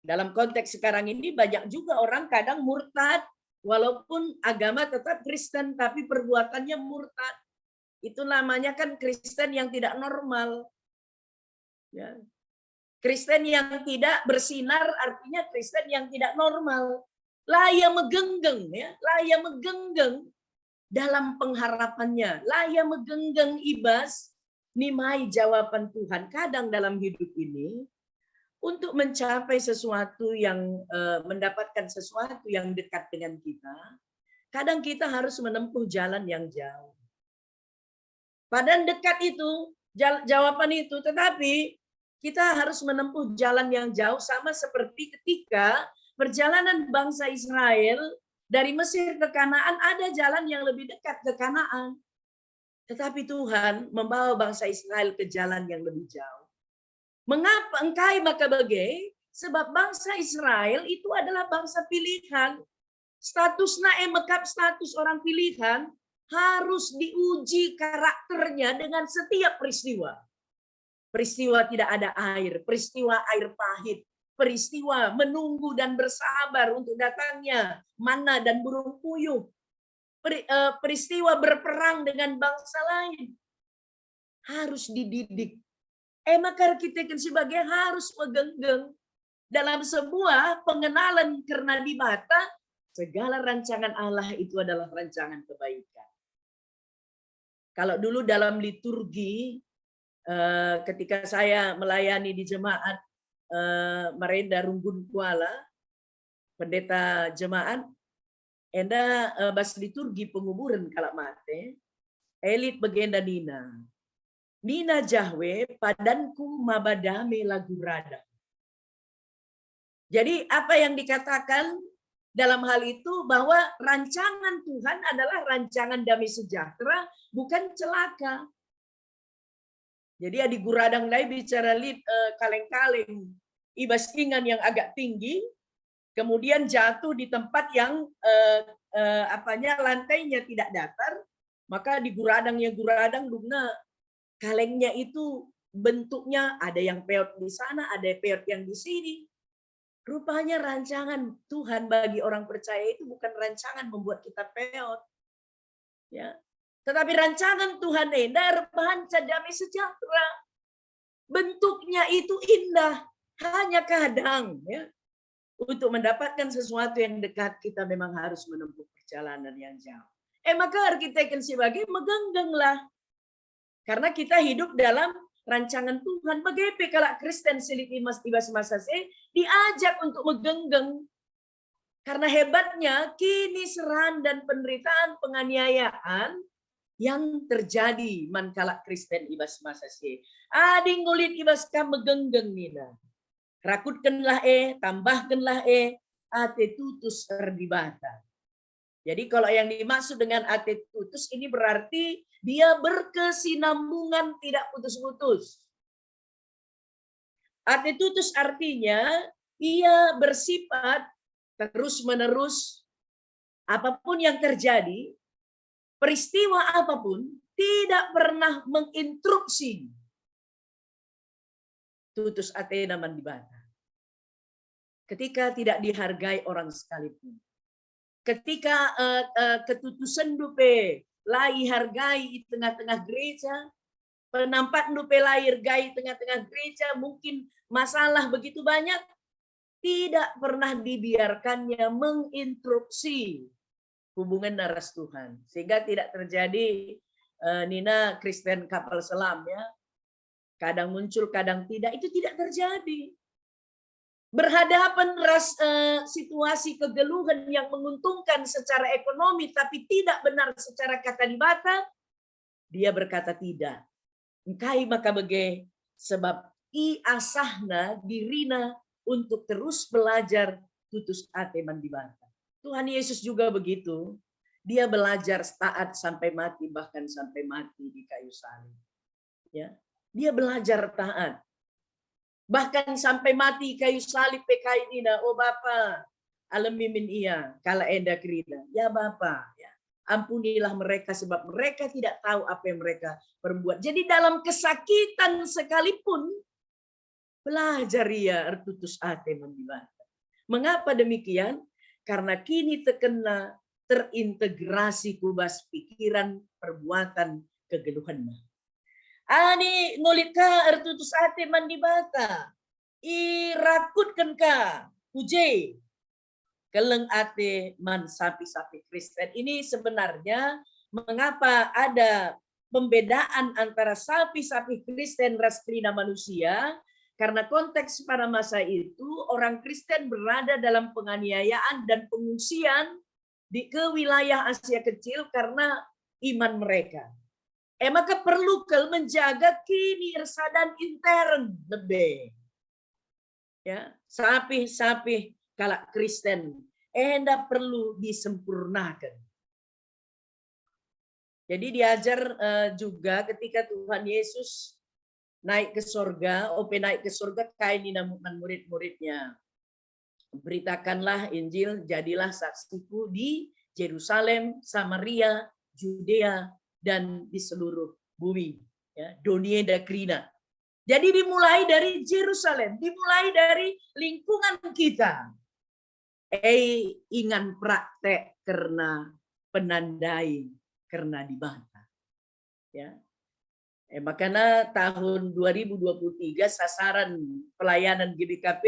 Dalam konteks sekarang ini banyak juga orang kadang murtad, walaupun agama tetap Kristen, tapi perbuatannya murtad. Itu namanya kan Kristen yang tidak normal. Ya. Kristen yang tidak bersinar artinya Kristen yang tidak normal. La ia megenggeng, ya, la ia megenggeng dalam pengharapannya, la ia megenggeng i bas nimai jawaban Tuhan. Kadang dalam hidup ini, untuk mencapai sesuatu yang, eh, mendapatkan sesuatu yang dekat dengan kita, kadang kita harus menempuh jalan yang jauh. Padahal dekat itu, jal-, jawaban itu, tetapi kita harus menempuh jalan yang jauh, sama seperti ketika perjalanan bangsa Israel dari Mesir ke Kanaan, ada jalan yang lebih dekat ke Kanaan. Tetapi Tuhan membawa bangsa Israel ke jalan yang lebih jauh. Mengapa engkai maka bage? Sebab bangsa Israel itu adalah bangsa pilihan. Statusna e mekap status orang pilihan, harus diuji karakternya dengan setiap peristiwa. Peristiwa tidak ada air, peristiwa air pahit, peristiwa menunggu dan bersabar untuk datangnya manna dan burung puyuh, peri-, eh, peristiwa berperang dengan bangsa lain. Harus dididik. E maka erkiteken si bage harus megenggeng. Dalam sebuah pengenalan kerna Dibata, segala rancangan Allah itu adalah rancangan kebaikan. Kalau dulu dalam liturgi, eh, ketika saya melayani di jemaat, eh, Marenda Runggun Kuala, pendeta jemaat, enda, eh, bas liturgi penguburan kalak mate, e lit bagenda nina, nina Jahwe, "Padanku maba dame lagu radang." Jadi apa yang dikatakan, dalam hal itu bahwa rancangan Tuhan adalah rancangan damai sejahtera, bukan celaka. Jadi adi guradang ndai bicara lit, eh, kaleng-kaleng i bas ingan yang agak tinggi, kemudian jatuh di tempat yang, eh, eh, apanya, lantainya tidak datar, maka diguradang ia guradang, dungna kalengnya itu bentuknya ada yang peot di sana, ada peot yang di sini. Rupanya rancangan Tuhan bagi orang percaya itu bukan rancangan membuat kita peot. Ya. Tetapi rancangan Tuhan enda erbahanca damai sejahtera. Bentuknya itu indah, hanya kadang, ya, untuk mendapatkan sesuatu yang dekat, kita memang harus menempuh perjalanan yang jauh. E maka erkiteken si bage megenggenlah. Karena kita hidup dalam rancangan Tuhan. Bage pe kalak Kristen si lit i bas masa si e diajak untuk megenggeng. Karena hebatnya kiniseran dan penderitaan, penganiayaan yang terjadi man kalak Kristen i bas masa si e. Adi enggo lit i bas kam megenggeng nina, rakutkenlah e, tambahkenlah e, ate tutus erdibata. Jadi kalau yang dimaksud dengan ate tutus ini berarti dia berkesinambungan, tidak putus-putus. Ate tutus artinya ia bersifat terus-menerus, apapun yang terjadi, peristiwa apapun, tidak pernah menginterupsi tutus atena man Dibata. Ketika tidak dihargai orang sekalipun. Ketika, eh, eh, ketutusenndu pe la ihargai i tengah-tengah gereja, penampakndu pe la ihargai i tengah-tengah gereja, mungkin masalah begitu banyak, tidak pernah dibiarkannya menginterupsi hubunganna ras Tuhan. Sehingga tidak terjadi, eh, nina Kristen kapal selam, ya. Kadang muncul, kadang tidak. Itu tidak terjadi. Berhadapan ras, eh, situasi kegeluhan yang menguntungkan secara ekonomi, tapi tidak benar secara kata Dibata, dia berkata tidak. Engkai maka bage? Sebab iasahna dirina untuk terus belajar tutus ate man Dibata. Tuhan Yesus juga begitu. Dia belajar taat sampai mati, bahkan sampai mati di kayu salib. Ya, dia belajar taat. Bahkan sampai mati kayu salib pe kai nina, "O Bapa, alemi min ia," kalak enda kerina. "Ya Bapa, ya, ampunilah mereka sebab mereka tidak tahu apa yang mereka perbuat." Jadi dalam kesakitan sekalipun, belajar ia ertutus ate man Dibata. Mengapa demikian? Karena kinitekenna terintegrasi ku bas pikiran, perbuatan, kegeluhenna. Ani ngulit ka ertutus ate man Dibata, irakutken ka ku je keleng ate man sapih-sapih Kristen. Ini sebenarnya mengapa ada pembedaan antara sapih-sapih Kristen ras kerina manusia, karena konteks pada masa itu orang Kristen berada dalam penganiayaan dan pengungsian di, ke wilayah Asia Kecil karena iman mereka. E maka perlu kal menjaga kiniersadan intern lebe. Ya, sapih-sapih kalak Kristen enda perlu disempurnaken. Jadi diajar, eh, juga ketika Tuhan Yesus naik ke sorga, ope naik ke sorga kai nina man murid-muridnya. Beritakanlah Injil, jadilah saksiku di Jerusalem, Samaria, Judea, dan di seluruh bumi. Ya, doni enda kerina. Jadi dimulai dari Jerusalem, dimulai dari lingkungan kita. Eh, ingan praktek kerna penandai kerna Dibata. Ya. Eh, makana tahun dua ribu dua puluh tiga sasaran pelayanan G B K P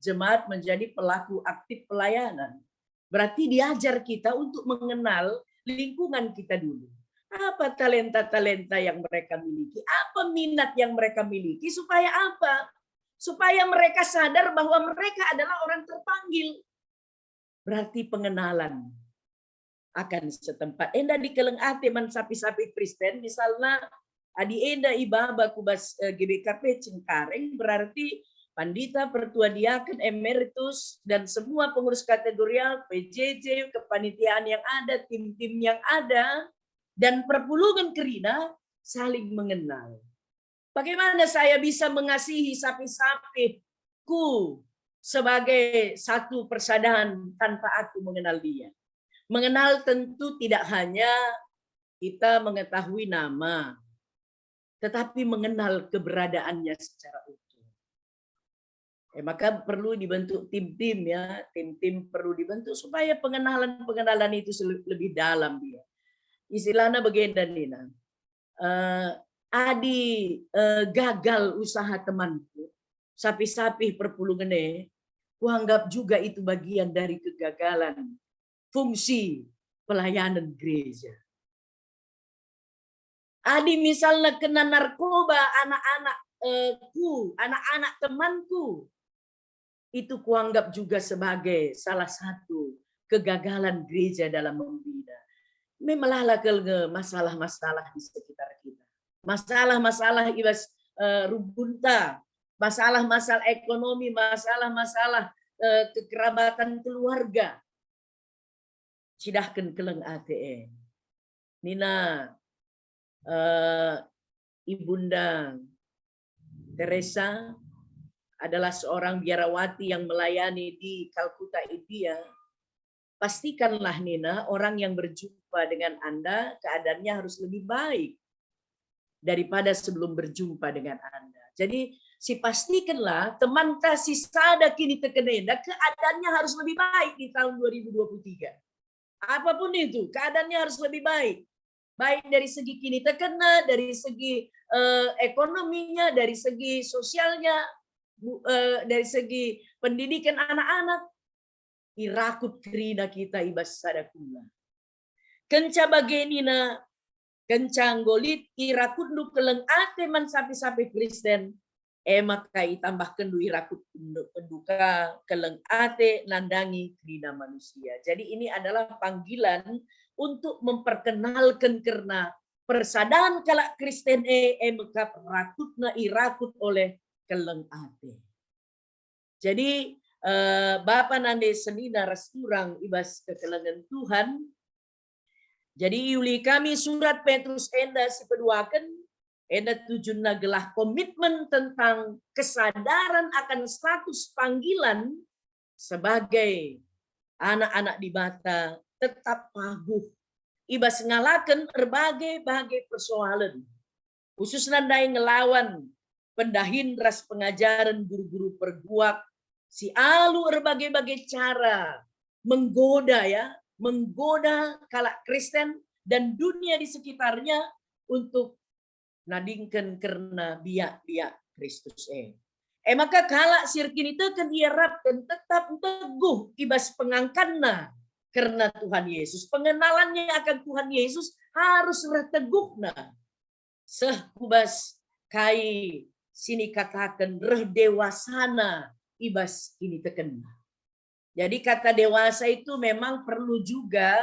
jemaat menjadi pelaku aktif pelayanan. Berarti diajar kita untuk mengenal lingkungan kita dulu. Apa talenta-talenta yang mereka miliki? Apa minat yang mereka miliki? Supaya apa? Supaya mereka sadar bahwa mereka adalah orang terpanggil. Berarti pengenalan akan setempat. Enda dikeleng ate man sapih-sapih Kristen, misalna, adi enda ibaba ku bas, eh, G B K P Cengkareng, berarti pandita, pertua diaken, emeritus, dan semua pengurus kategorial, P J J, kepanitiaan yang ada, tim-tim yang ada, dan perpulungen kerina saling mengenal. Bagaimana saya bisa mengasihi sapih-sapihku sebagai satu persadahan tanpa aku mengenal dia? Mengenal tentu tidak hanya kita mengetahui nama, tetapi mengenal keberadaannya secara utuh. Eh, maka perlu dibentuk tim-tim, ya, tim-tim perlu dibentuk supaya pengenalan-pengenalan itu sel-, lebih dalam dia. Istilahnya begenda, Nina. Eh, adi, eh, gagal usaha temanku, sapih-sapih perpulungen e, kuanggap juga itu bagian dari kegagalan fungsi pelayanan gereja. Adi misalnya kena narkoba anak-anak, eh, ku, anak-anak temanku, itu kuanggap juga sebagai salah satu kegagalan gereja dalam membina. Memelala kal nge masalah-masalah di sekitar kita. Masalah-masalah i bas, eh, rumbunta, masalah-masalah ekonomi, masalah-masalah, eh, kekerabatan keluarga. Cidahken keleng ate e. Nina, eh, Ibunda Teresa adalah seorang biarawati yang melayani di Kalkuta, India. Pastikanlah, Nina, orang yang berjumpa dengan Anda keadaannya harus lebih baik daripada sebelum berjumpa dengan Anda. Jadi, sipastikenlah temanta si sada kiniteken enda keadaannya harus lebih baik di tahun dua ribu dua puluh tiga. Apapun itu, keadaannya harus lebih baik. Baik dari segi kinitekenna, dari segi, eh, ekonominya, dari segi sosialnya, bu-, eh, dari segi pendidikan anak-anak, irakut kerina kita i bas sada kula. Kenca bage nina, kenca enggo lit irakutndu keleng ate man sapih-sapih Kristen, e maka itambahkenndu irakutndu ka keleng ate nandangi kerina manusia. Jadi ini adalah panggilan untuk memperkenalken kerna persadahan kalak Kristen e, e maka rakutna irakut oleh keleng ate. Jadi, eh, bapa nande senina ras turang i bas kekelengen Tuhan. Jadi iuli kami surat Petrus enda si peduaken, enda tujunna gelah komitmen tentang kesadaran akan status panggilan sebagai anak-anak Dibata tetap paguh i bas ngalaken erbage-bage persoalen, khususna ndai ngelawan pendahin ras pengajaren guru-guru perguak si alu erbage-bage cara menggoda, ya, menggoda kalak Kristen dan dunia di sekitarnya untuk nadingken kerna biak-biak Kristus e. E maka kalak si erkiniteken iarapken tetap nteguh i bas pengangkanna kerna Tuhan Yesus. Pengenalannya akan Tuhan Yesus harus reh teguhna. Seh ku bas kai si nikataken reh dewasana i bas kinitekenna. Jadi kata dewasa itu memang perlu juga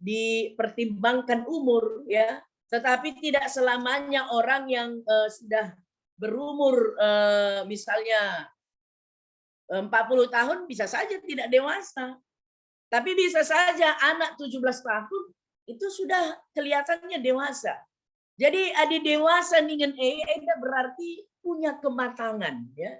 dipertimbangkan umur, ya. Tetapi tidak selamanya orang yang, eh, sudah berumur, eh, misalnya, eh, empat puluh tahun bisa saja tidak dewasa. Tapi bisa saja anak tujuh belas tahun itu sudah kelihatannya dewasa. Jadi adi dewasa ningen e, enda berarti punya kematangan, ya.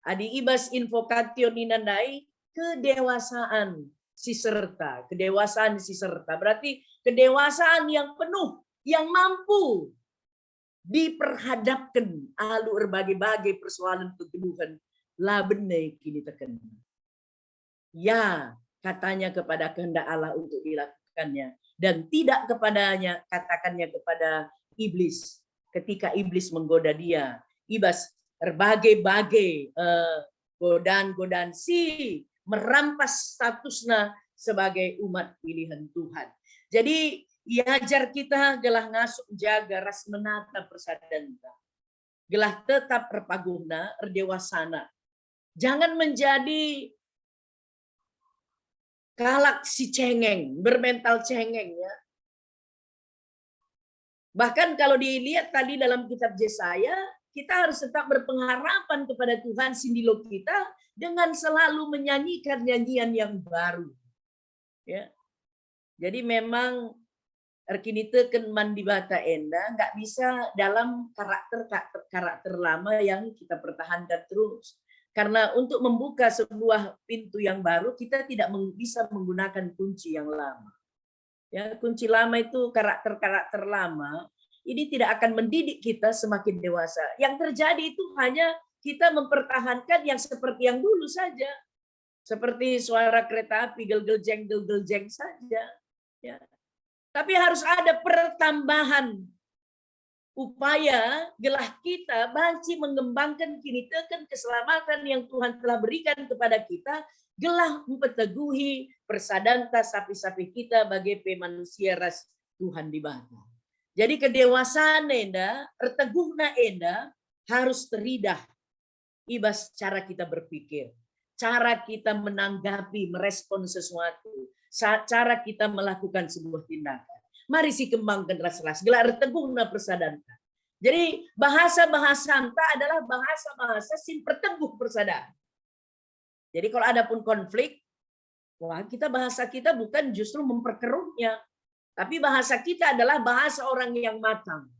Adi i bas invocatio nina ndai, kedewasaan si serta, kedewasaan si serta. Berarti kedewasaan yang penuh, yang mampu diperhadapken alu erbage-bage persoalen kegeluhen la bene kiniteken. Ya, katanya kepada kehendak Allah untuk dilakukannya, dan tidak kepadanya, katakannya kepada iblis, ketika iblis menggoda dia i bas erbage-bage, eh, godaan-godaan si merampas statusna sebagai umat pilihan Tuhan. Jadi, iajar kita gelah ngasup njaga ras menata persadanta, gelah tetap erpaguhna, erdewasana. Jangan menjadi kalak si cengeng, bermental cengeng, ya. Bahkan kalau dilihat tadi dalam kitab Yesaya, kita harus tetap berpengharapan kepada Tuhan si ndilo kita dengan selalu menyanyikan nyanyian yang baru. Ya. Jadi memang erkiniteken man Dibata enda nggak bisa dalam karakter, karakter, karakter lama yang kita pertahankan terus. Karena untuk membuka sebuah pintu yang baru, kita tidak meng-, bisa menggunakan kunci yang lama. Ya, kunci lama itu karakter-karakter lama, ini tidak akan mendidik kita semakin dewasa. Yang terjadi itu hanya kita mempertahankan yang seperti yang dulu saja. Seperti suara kereta api, gel-gel jeng, gel-gel jeng saja. Ya. Tapi harus ada pertambahan upaya gelah kita banci mengembangkan kiniteken keselamatan yang Tuhan telah berikan kepada kita, gelah mpeteguhi persadanta sapih-sapih kita bage pe manusia ras Tuhan Dibata. Jadi kedewasaan enda, erteguhna enda harus teridah i bas cara kita berpikir, cara kita menanggapi, merespon sesuatu, sa-, cara kita melakukan sebuah tindakan. Mari sikembangken ras-ras, gelah erteguhna persadanta. Jadi bahasa-bahasanta adalah bahasa-bahasa si mperteguh persadan. Jadi kalau ada pun konflik, wah, kita, bahasa kita bukan justru memperkeruhnya, tapi bahasa kita adalah bahasa orang yang matang.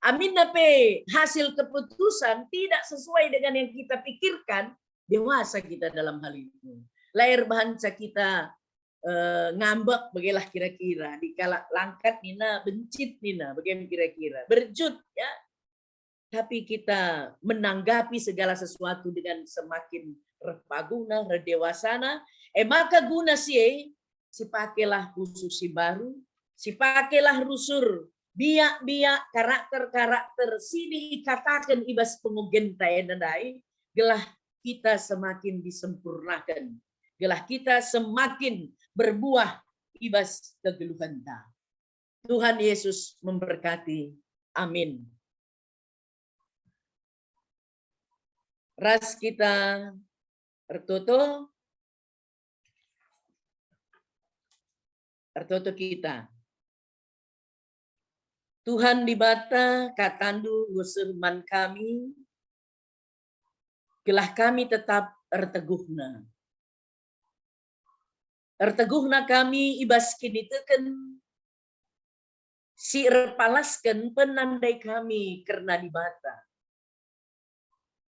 Aminna pe hasil keputusan tidak sesuai dengan yang kita pikirkan, dewasa kita dalam hal itu. La erbahanca kita, eh, ngambek, begelah kira-kira. Di kalak langkat nina, bencit nina, bage kira-kira. Berjut, ya. Tapi kita menanggapi segala sesuatu dengan semakin erpaguhna, erdewasana, e maka guna si e, sipakelah pusuh si mbaru, sipakelah rusur, biak-biak, karakter-karakter si ikataken i bas pengogenta enda ndai, gelah kita semakin disempurnaken, gelah kita semakin berbuah i bas kegeluhenta. Tuhan Yesus memberkati. Amin. Ras kita ertoto, ertoto kita. Tuhan Dibata, katandu nggo seh man kami, gelah kami tetap erteguhna. Erteguhna kami i bas kiniteken si erpalasken penandai kami kerna Dibata.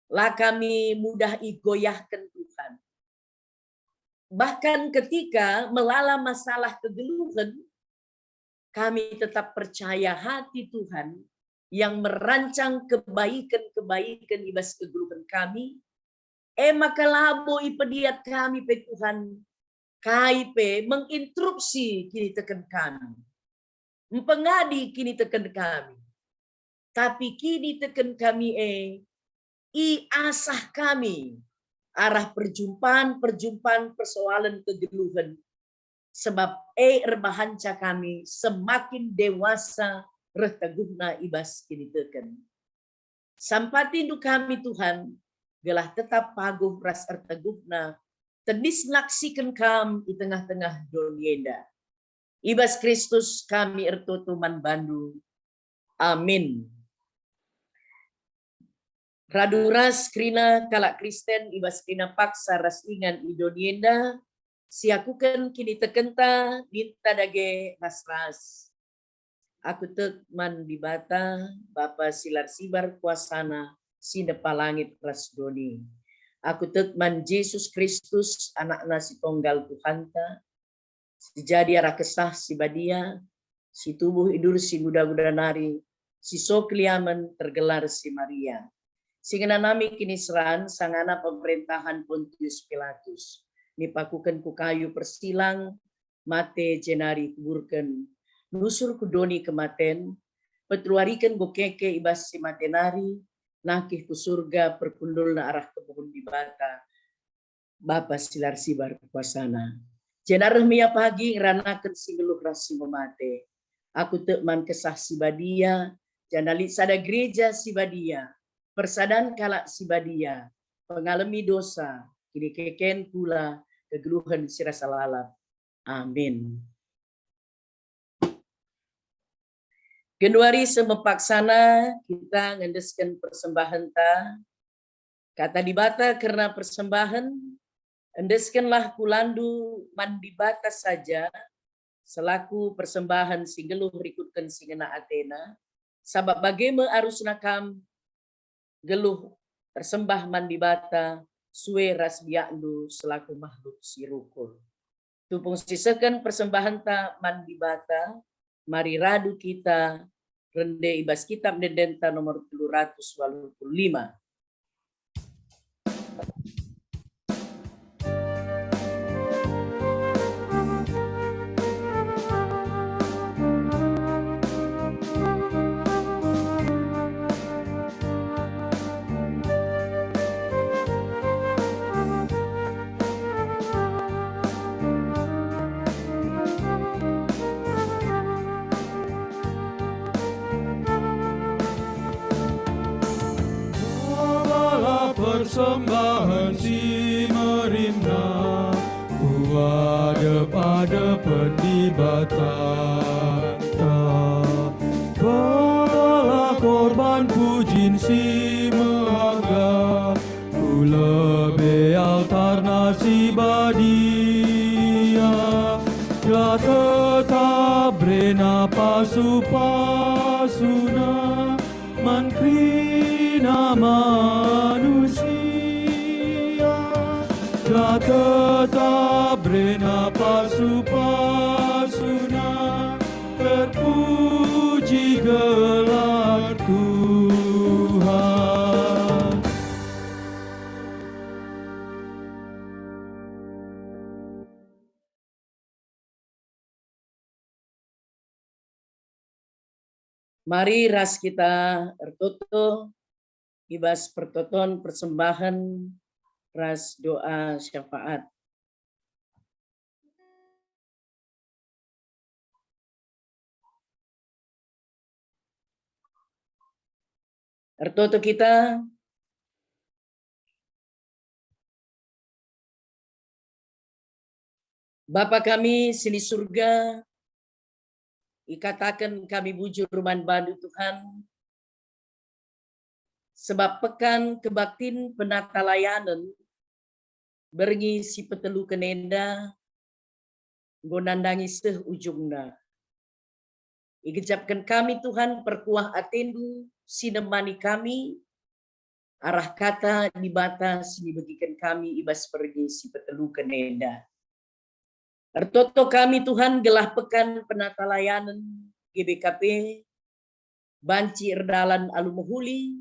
La kami mudah igoyahken Tuhan. Bahkan ketika melala masalah kegeluhen, kami tetap percaya hati Tuhan yang merancang kebaiken-kebaiken i bas kegeluhen kami, e maka labo ipediat kami pe Tuhan, kai pe menginterupsi kiniteken kami, mpengadi kiniteken kami. Tapi kiniteken kami e iasah kami arah perjumpaan-perjumpaan persoalen kegeluhen, sebab e erbahanca kami semakin dewasa reh teguhna i bas kiniteken. Sampatindu kami, Tuhan, gelah tetap paguh ras erteguhna, tedis naksiken Kam i tengah-tengah doni enda. I bas Kristus kami ertoto man Bandu. Amin. Radu ras kerina kalak Kristen i bas kerina paksa ras ingan i doni enda, siakuken kinitekenta ninta dage ras-ras. Aku tek man Dibata, Bapa si la ersibar kuasaNa, si nepa langit ras doni. Aku tek man Jesus Kristus, AnakNa si tonggal Tuhanta, si jadi arah Kesah Si Badia, si tubuh idur si nguda-nguda nari, si so keliamen tergelar si Maria, si ngenanami kiniseran sangana pemerintahan Pontius Pilatus, nipakuken ku kayu persilang, mate jenari kuburken, nusur ku doni kematen, peteluariken enggo keke i bas si mate nari, nangkih ku Surga perkundulna arah kemuhen Dibata, Bapa si la ersibar kuasaNa. Jenari reh me Ia pagi ngeranaken si nggeluh ras si enggo mate. Aku tek man Kesah Si Badia, janah lit sada gereja si badia, persadan kalak si badia, pengalemi dosa, kinikeken kula, kegeluhen si rasa lalap. Amin. Genduari semepaksana kita ngendesken persembahenta. Kata Dibata kerna persembahen, "Endeskenlah kulandu man Dibata saja, selaku persembahen si nggeluh rikutken si ngena ateNa, sabap bage me arusna kam nggeluh ersembah man Dibata sue ras biakndu selaku mahluk si rukul." Tupung sisehken persembahenta man Dibata, mari radu kita rende i bas Kitab Ende-endenta nomor telu ratus waluh puluh lima. Bawalah persembahen si merinah, kuadep-adepen Dibata. Bawalah korban pujin si mehaga, ku lebe altarNa si badia, gelah tetap rena pasu-pasuNa man kerina manusia, gelah tetap rena pasu-pasuNa. Terpuji gelar Tuhan. Mari ras kita ertoto i bas pertoton persembahen ras doa syafaat. Ertoto kita. Bapa kami si ni Surga, ikataken kami bujur man baNdu, Tuhan, sebab pekan kebaktin penatalayanen berngi si peteluken enda enggo nandangi seh ujungna. Igejapken kami, Tuhan, perkuah ateNdu si nemani kami, arah kata Dibata si nibegiken kami i bas berngi si peteluken enda. Ertoto kami, Tuhan, gelah pekan penatalayanen G B K P banci erdalan alu mehuli,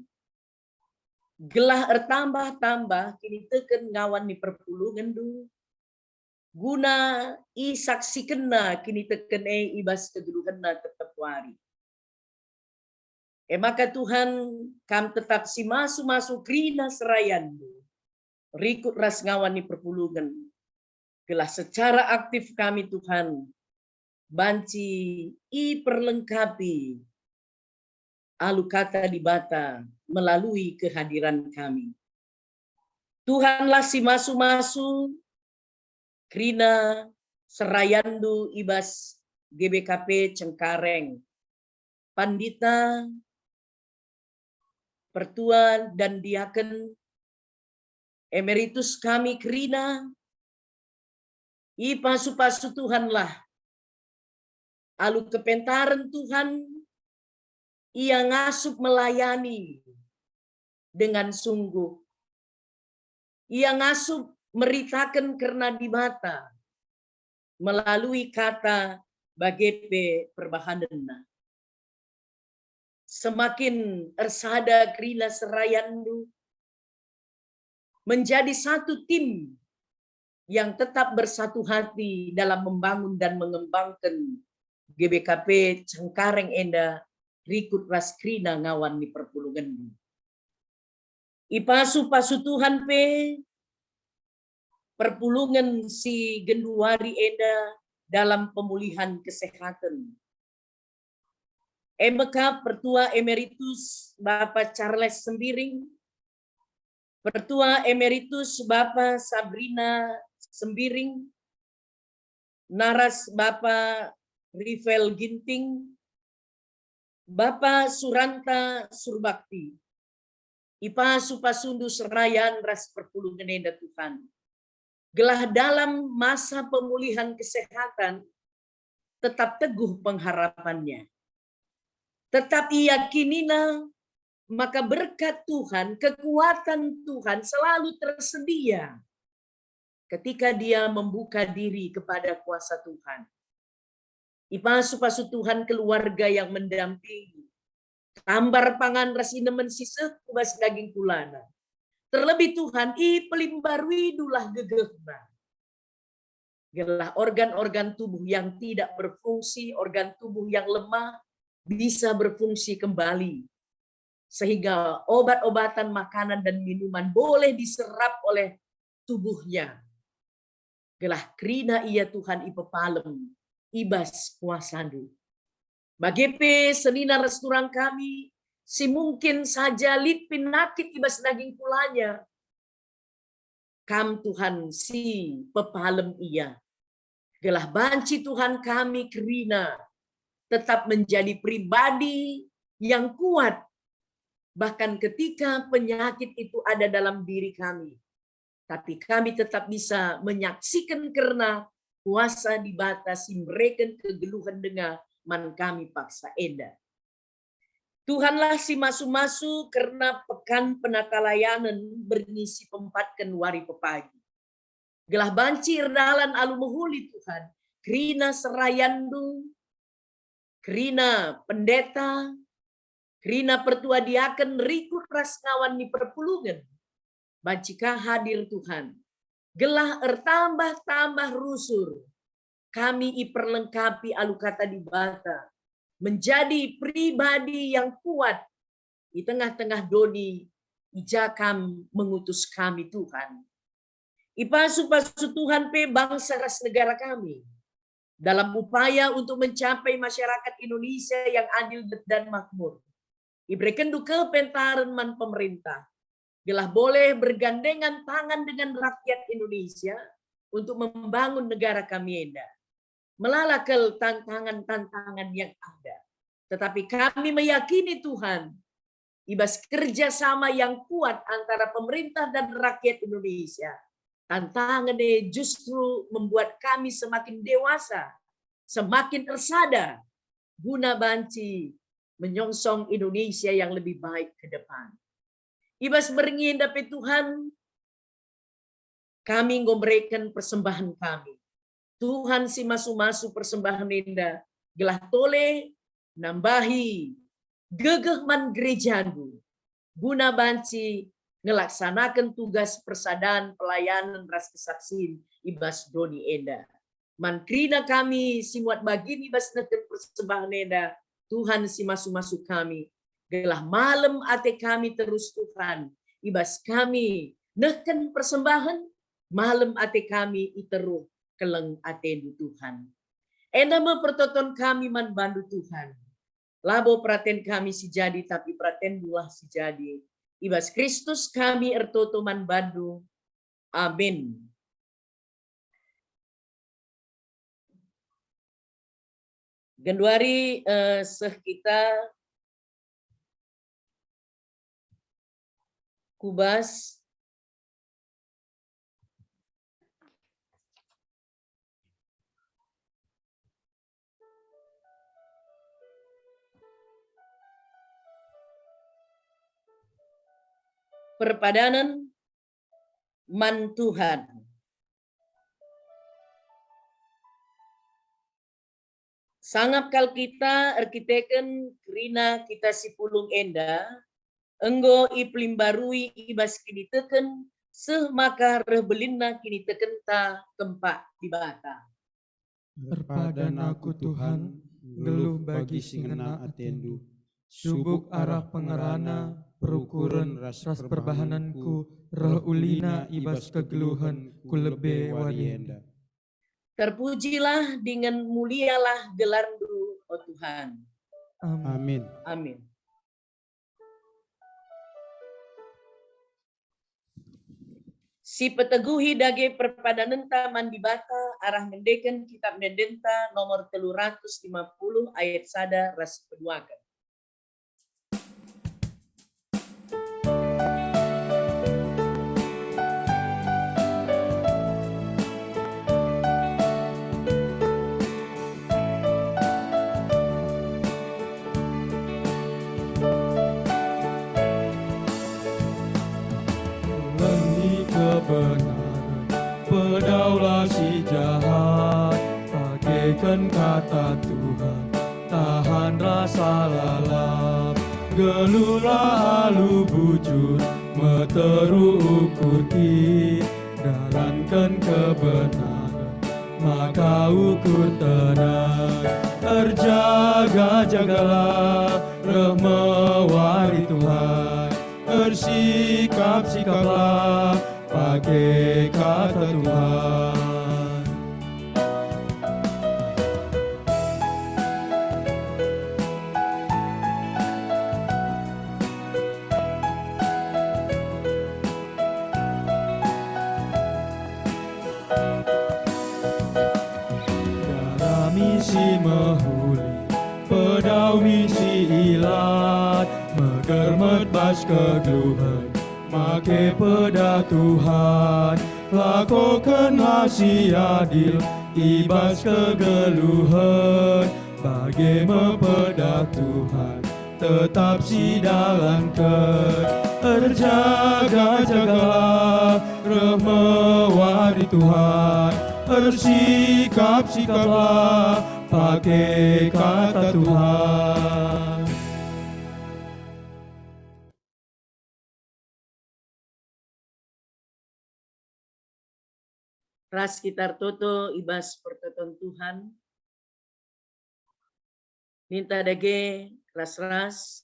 gelah ertambah-tambah kiniteken ngawan ni perpulungenNdu, guna isaksikenna kiniteken e i bas kegeluhenna tep-tep wari. E maka Tuhan, Kam tetap simasu-masu kerina serayanNdu, rikut ras ngawan ni perpulungen, gelah secara aktif kami, Tuhan, banci iperlengkapi alu kata Dibata melalui kehadiran kami. Tuhanlah simasu-masu kerina serayanNdu i bas G B K P Cengkareng, pandita, pertua, dan diaken, emeritus kami kerina, ipasu-pasu Tuhanlah. Alu kepentaren Tuhan, ia ngasup melayani dengan sungguh. Ia ngasup meritaken kerna Dibata melalui kata bage pe perbahanenna. Semakin ersada kerina serayanNdu, menjadi satu tim yang tetap bersatu hati dalam membangun dan mengembangkan G B K P Cengkareng enda rikut ras kerina ngawan ni perpulungenNdu. Ipasu-pasu Tuhan pe perpulungen si genduari enda dalam pemulihan kesehatan. E maka Pertua Emeritus Bapa Charles Sembiring, Pertua Emeritus Bapa Sabrina Sembiring, naras Bapa Rivel Ginting, Bapa suranta surbakti, ipasu-pasundu serayan ras perpulungen enda, Tuhan, gelah dalam masa pemulihan kesehatan tetap teguh pengharapannya. Tetap iyakinina maka berkat Tuhan, kekuatan Tuhan selalu tersedia ketika dia membuka diri kepada kuasa Tuhan. Ipasu-pasu Tuhan keluarga yang mendampingi. Tambar pangan ras inemen si seh ku bas daging kulana. Terlebih Tuhan, ipelimbaruidulah gegehna. Gelah organ-organ tubuh yang tidak berfungsi, organ tubuh yang lemah, bisa berfungsi kembali. Sehingga obat-obatan, makanan, dan minuman boleh diserap oleh tubuhnya. Gelah kerina ia, Tuhan, ipepalem i bas kuasaNdu. Bage pe senina ras turang kami si mungkin saja lit penakit i bas daging kulanya, Kam, Tuhan, si pepalem ia. Gelah banci, Tuhan, kami kerina tetap menjadi pribadi yang kuat, bahkan ketika penyakit itu ada dalam diri kami, tapi kami tetap bisa menyaksikan kerna kuasa Dibata si mereken kegeluhen denga man kami paksa enda. Tuhanlah si masu-masu kerna pekan penatalayanen berngi si peempatken wari pepagi. Gelah banci erdalan alu mehuli, Tuhan, kerina serayanNdu, kerina pendeta, kerina pertua diaken, rikut ras ngawan ni perpulungen, banci ka hadir, Tuhan, gelah ertambah-tambah rusur kami iperlengkapi alu Kata Dibata, menjadi pribadi yang kuat i tengah-tengah doni i ja Kam mengutus kami, Tuhan. Ipasu-pasu Tuhan pe bangsa ras negara kami dalam upaya untuk mencapai masyarakat Indonesia yang adil dan makmur. IberekenNdu kepentaren man pemerintah, gelah boleh bergandengan tangan dengan rakyat Indonesia untuk membangun negara kami enda. Melala kal tantangan-tantangan yang ada, tetapi kami meyakini, Tuhan, i bas kerja sama yang kuat antara pemerintah dan rakyat Indonesia, tantangan e justru membuat kami semakin dewasa, semakin ersada, guna banci menyongsong Indonesia yang lebih baik ke depan. I bas berngi enda pe, Tuhan, kami enggo mereken persembahen kami. Tuhan si masu-masu persembahen enda, gelah tole nambahi gegeh man gerejaNdu, guna banci ngelaksanaken tugas persadan, pelayanen ras kesaksin i bas doni enda. Man kerina kami si muat bagin i bas nehken persembahen enda, Tuhan si masu-masu kami, gelah malem ate kami terus, Tuhan, i bas kami nehken persembahen, malem ate kami i teruh keleng ateNdu, Tuhan. Enda me pertoton kami man baNdu, Tuhan. Labo peraten kami si jadi, tapi peratenNdulah si jadi. I bas Kristus kami ertoto man baNdu. Amin. Genduari, eh, seh kita ku bas perpadanen man Tuhan. Sangap kal kita erkiteken kerina kita si pulung enda enggo ipelimbarui i bas kiniteken, seh maka reh belinna kinitekenta kempak Dibata. Erpadan aku, Tuhan, nggeluh bagi si ngena atendu, subuk arah pengerana, perukuren ras perbahanenku reh ulina i bas kegeluhen ku lebe wari enda. Terpujilah dingen mulialah gelarNdu, o Tuhan. Amin. Amin. Amin. Sipeteguhi dage perpadanenta man Dibata arah ngendeken Kitap Ende-Endenta nomor telu ratus lima puluh ayat sada ras peduaken. Ken kata Tuhan, tahan rasa lalap, geluhlah alu bujur, meteruk ukur kin, dalanken kebenaran, maka ukur tenang. Erjaga-jagalah, reh mewari Tuhan, ersikap-sikaplah, pake kata Tuhan. Darami si mehuli, pedau mi si ilat, megermet bas kegeluhen, make pedah Tuhan. Lakokenlah si adil i bas kegeluhen, bage me pedah Tuhan tetap sidalanken. Erjaga-jagalah, reh mewari Tuhan, ersikap-sikaplah, pake kata Tuhan. Ras kita ertoto i bas pertoton Tuhan. Ninta dage ras-ras,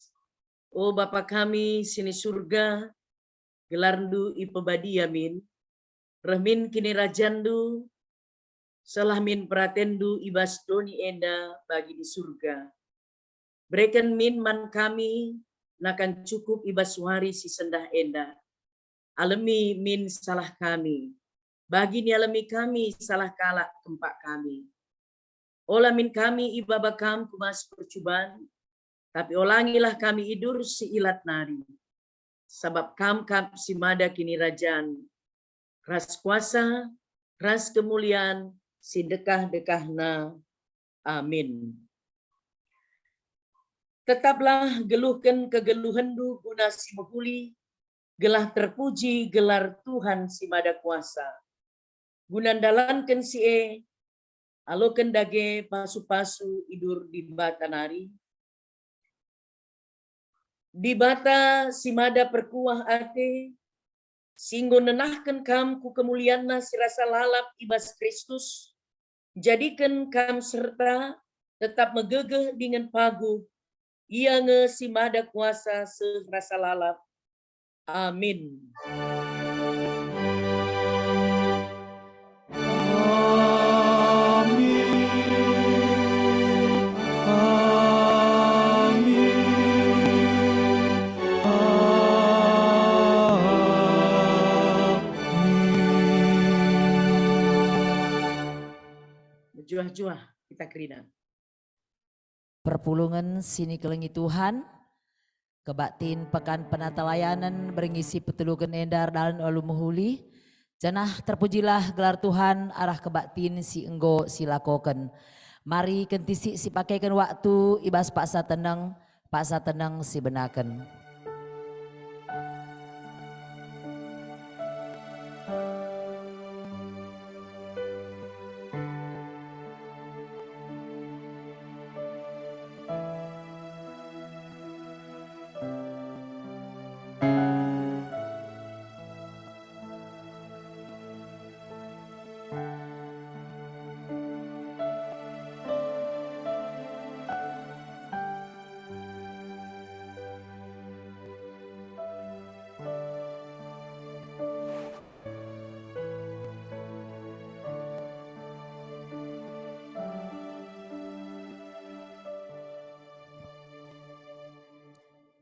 O Bapa kami si ni Surga, gelarNdu ipebadia min, reh min kinirajanNdu, sehlah min peratenNdu i bas doni enda bagi di Surga. Bereken min man kami nakan cukup i bas wari si sendah enda. Alemi min salah kami, bagi nialemi kami salah kalak kempak kami. Ola min kami ibaba Kam ku bas percuban, tapi olangilah kami idur si ilat nari. Sabap Kam kap si mada kinirajan, ras kuasa, ras kemulian si ndekah-ndekahna. Amin. Tetaplah geluhken kegeluhenndu guna si mehuli, gelah terpuji gelar Tuhan si Mada Kuasa. Guna ndalanken si e, aloken dage pasu-pasu idur Dibata nari. Dibata si mada perkuah ate, si enggo nenahken kam ku kemulianNa si rasa lalap i bas Kristus, njadiken kam serta tetap megegeh dingen paguh, Ia nge si mada kuasa seh rasa lalap. Amin. Amin. Amin. Amin. Mejuah-juah kita kerina. Perpulungen si nikelengi Tuhan, kebaktin Pekan Penatalayanen berngi si peteluken enda erdalan alu mehuli, janah terpujilah gelar Tuhan arah kebaktin si enggo silakoken. Mari kentisik sipakeken waktu i bas paksa teneng, paksa teneng sibenaken.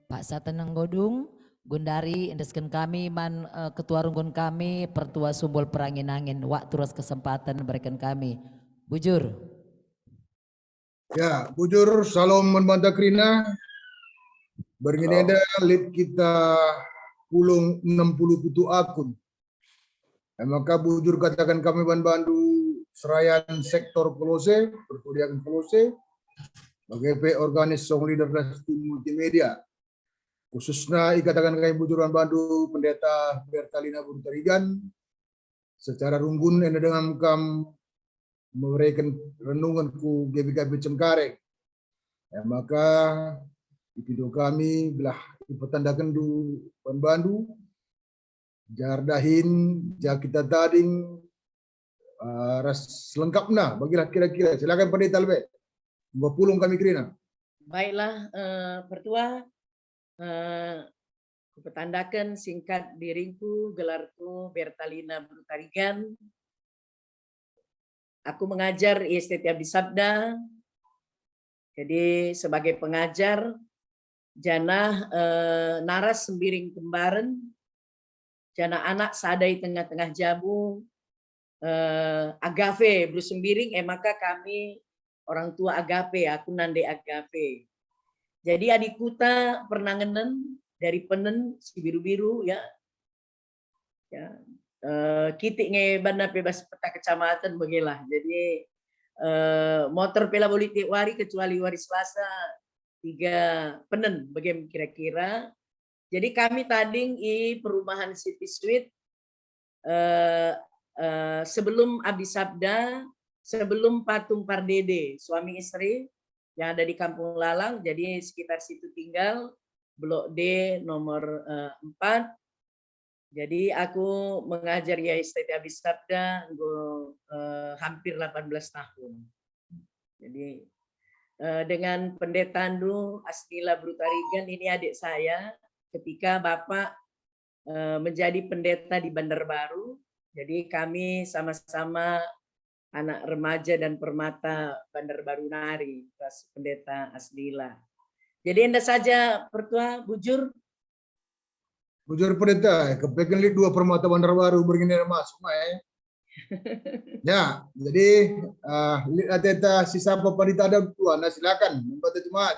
Paksa teneng godung, gundari endesken kami man, eh, ketua runggun kami, Pertua Sumbul Perangin-angin, waktu ras kesempaten bereken kami. Bujur. Ya, bujur, salam man banta kerina. Berngi enda lit kita pulung enam puluh pitu akun. E maka bujur kataken kami man bandu serayan sektor Kolose, perkuliahen Kolose, bage pe organis song leader ras tim multimedia. Khususna ikataken kami bujur man bandu Pendeta Bertalina Buntarigan, secara runggun enda dengan kam mereken renungen ku G B K P Cengkareng. E maka ipindo kami gelah ipetandakenndu ban bandu, jar dahin, ja kita tading, eh, ras selengkapna, bagilah kira-kira. Silakan Pendeta lebe. Enggo pulung kami kerina. Baiklah, eh, Pertua, eh, kupetandaken singkat diringku, gelarku Bertalina Brutarigan. Aku mengajar i S T T Abdi Sabda, jadi sebagai pengajar, janah, eh, naras sembiring kembaren, janah anak sada i tengah-tengah jabu, eh, Agape, beru sembiring, e maka kami orang tua Agape, aku nande Agape. Jadi adi kuta pernah ngenen dari Penen, Sibiru-biru, ya, ya, eh, kitik nge banna pe bas peta kecamatan begelah. Jadi, eh, motor pe labo lit tiap wari kecuali wari Selasa, tiga Penen, begem kira-kira. Jadi kami tading i perumahan City Suite, eh, eh, sebelum Abdi Sabda, sebelum patung Pardede, suami istri yang ada di Kampung Lalang, jadi sekitar situ tinggal, Blok D nomor, eh, empat. Jadi aku mengajar i S T T Abdi Sabda enggo, eh, hampir delapan belas tahun. Jadi, eh, dengan pendetandu Asnila Brutarigan, ini adik saya, ketika Bapak, eh, menjadi pendeta di Bandarbaru, jadi kami sama-sama anak remaja dan permata Bandarbaru nari ras Pendeta Asnila. Jadi enda saja, Pertua, bujur. Bujur Pendeta, kepeken lit dua permata Bandarbaru berngi enda masuk, eh. Ya, jadi, eh, lit ateta si sapa Pendeta ada tuan, nah, silakan, membantu jemaat.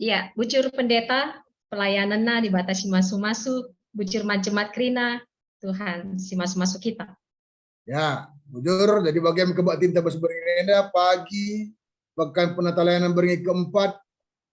Iya, bujur Pendeta, pelayananna Dibata si masu-masu, bujur man jemaat kerina, Tuhan si masu-masu kita. Ya, bujur, jadi bage me kebaktinta bas berngi enda, pagi, pekan penatalayanan berngi keempat,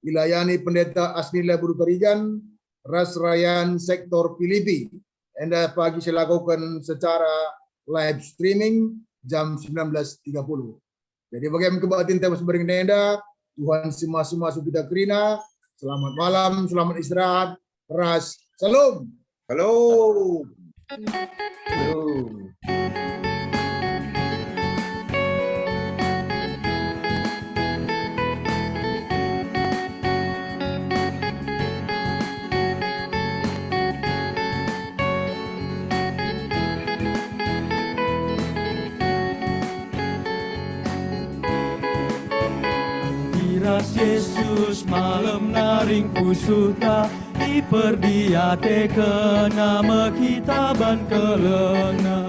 ilayani Pendeta Asnila Brutarigan, ras rayan sektor Pilipi, enda pagi silakoken secara live streaming jam sembilan belas tiga puluh. Jadi bage me kebaktinta bas berngi enda, Tuhan si masu-masu kita kerina. Selamat malam, selamat istirahat, ras Shalom. Halo. Halo. Iras Jesus malem naring pusuhta, iperdiatekenNa me kita ban kelengNa.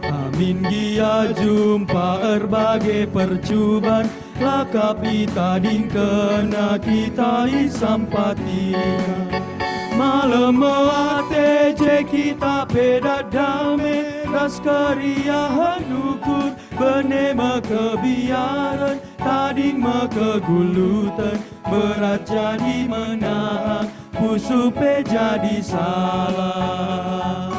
Amin gia jumpa erbage percuban, lakap itadingkenNa kita isampatiNa. Malem ate je kita pe dat dame ras keriahen ukur, bene me kebiaren, tading me keguluten, berat jadi menahang, pusuh pe jadi salah.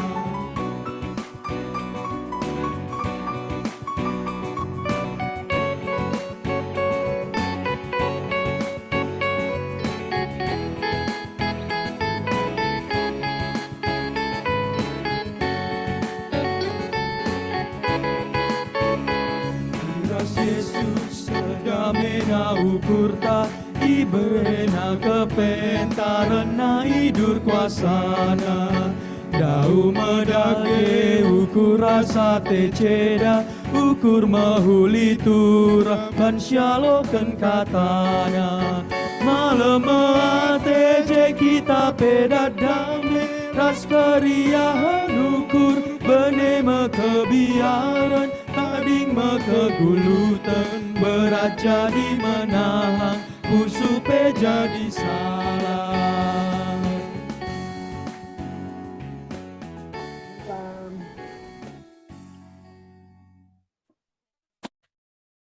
Iras Jesus sedamena ukurta, iberena kepentarenNa, idur kuasaNa. Dau me dage ukur ras ate ceda, ukur mehuli turah ban sialoken kataNa. Malem ate je kita pe dat dame ras keriahen ukur, bene me kebiaren, tading me keguluten, berat jadi menahang, pusuh pe jadi salah.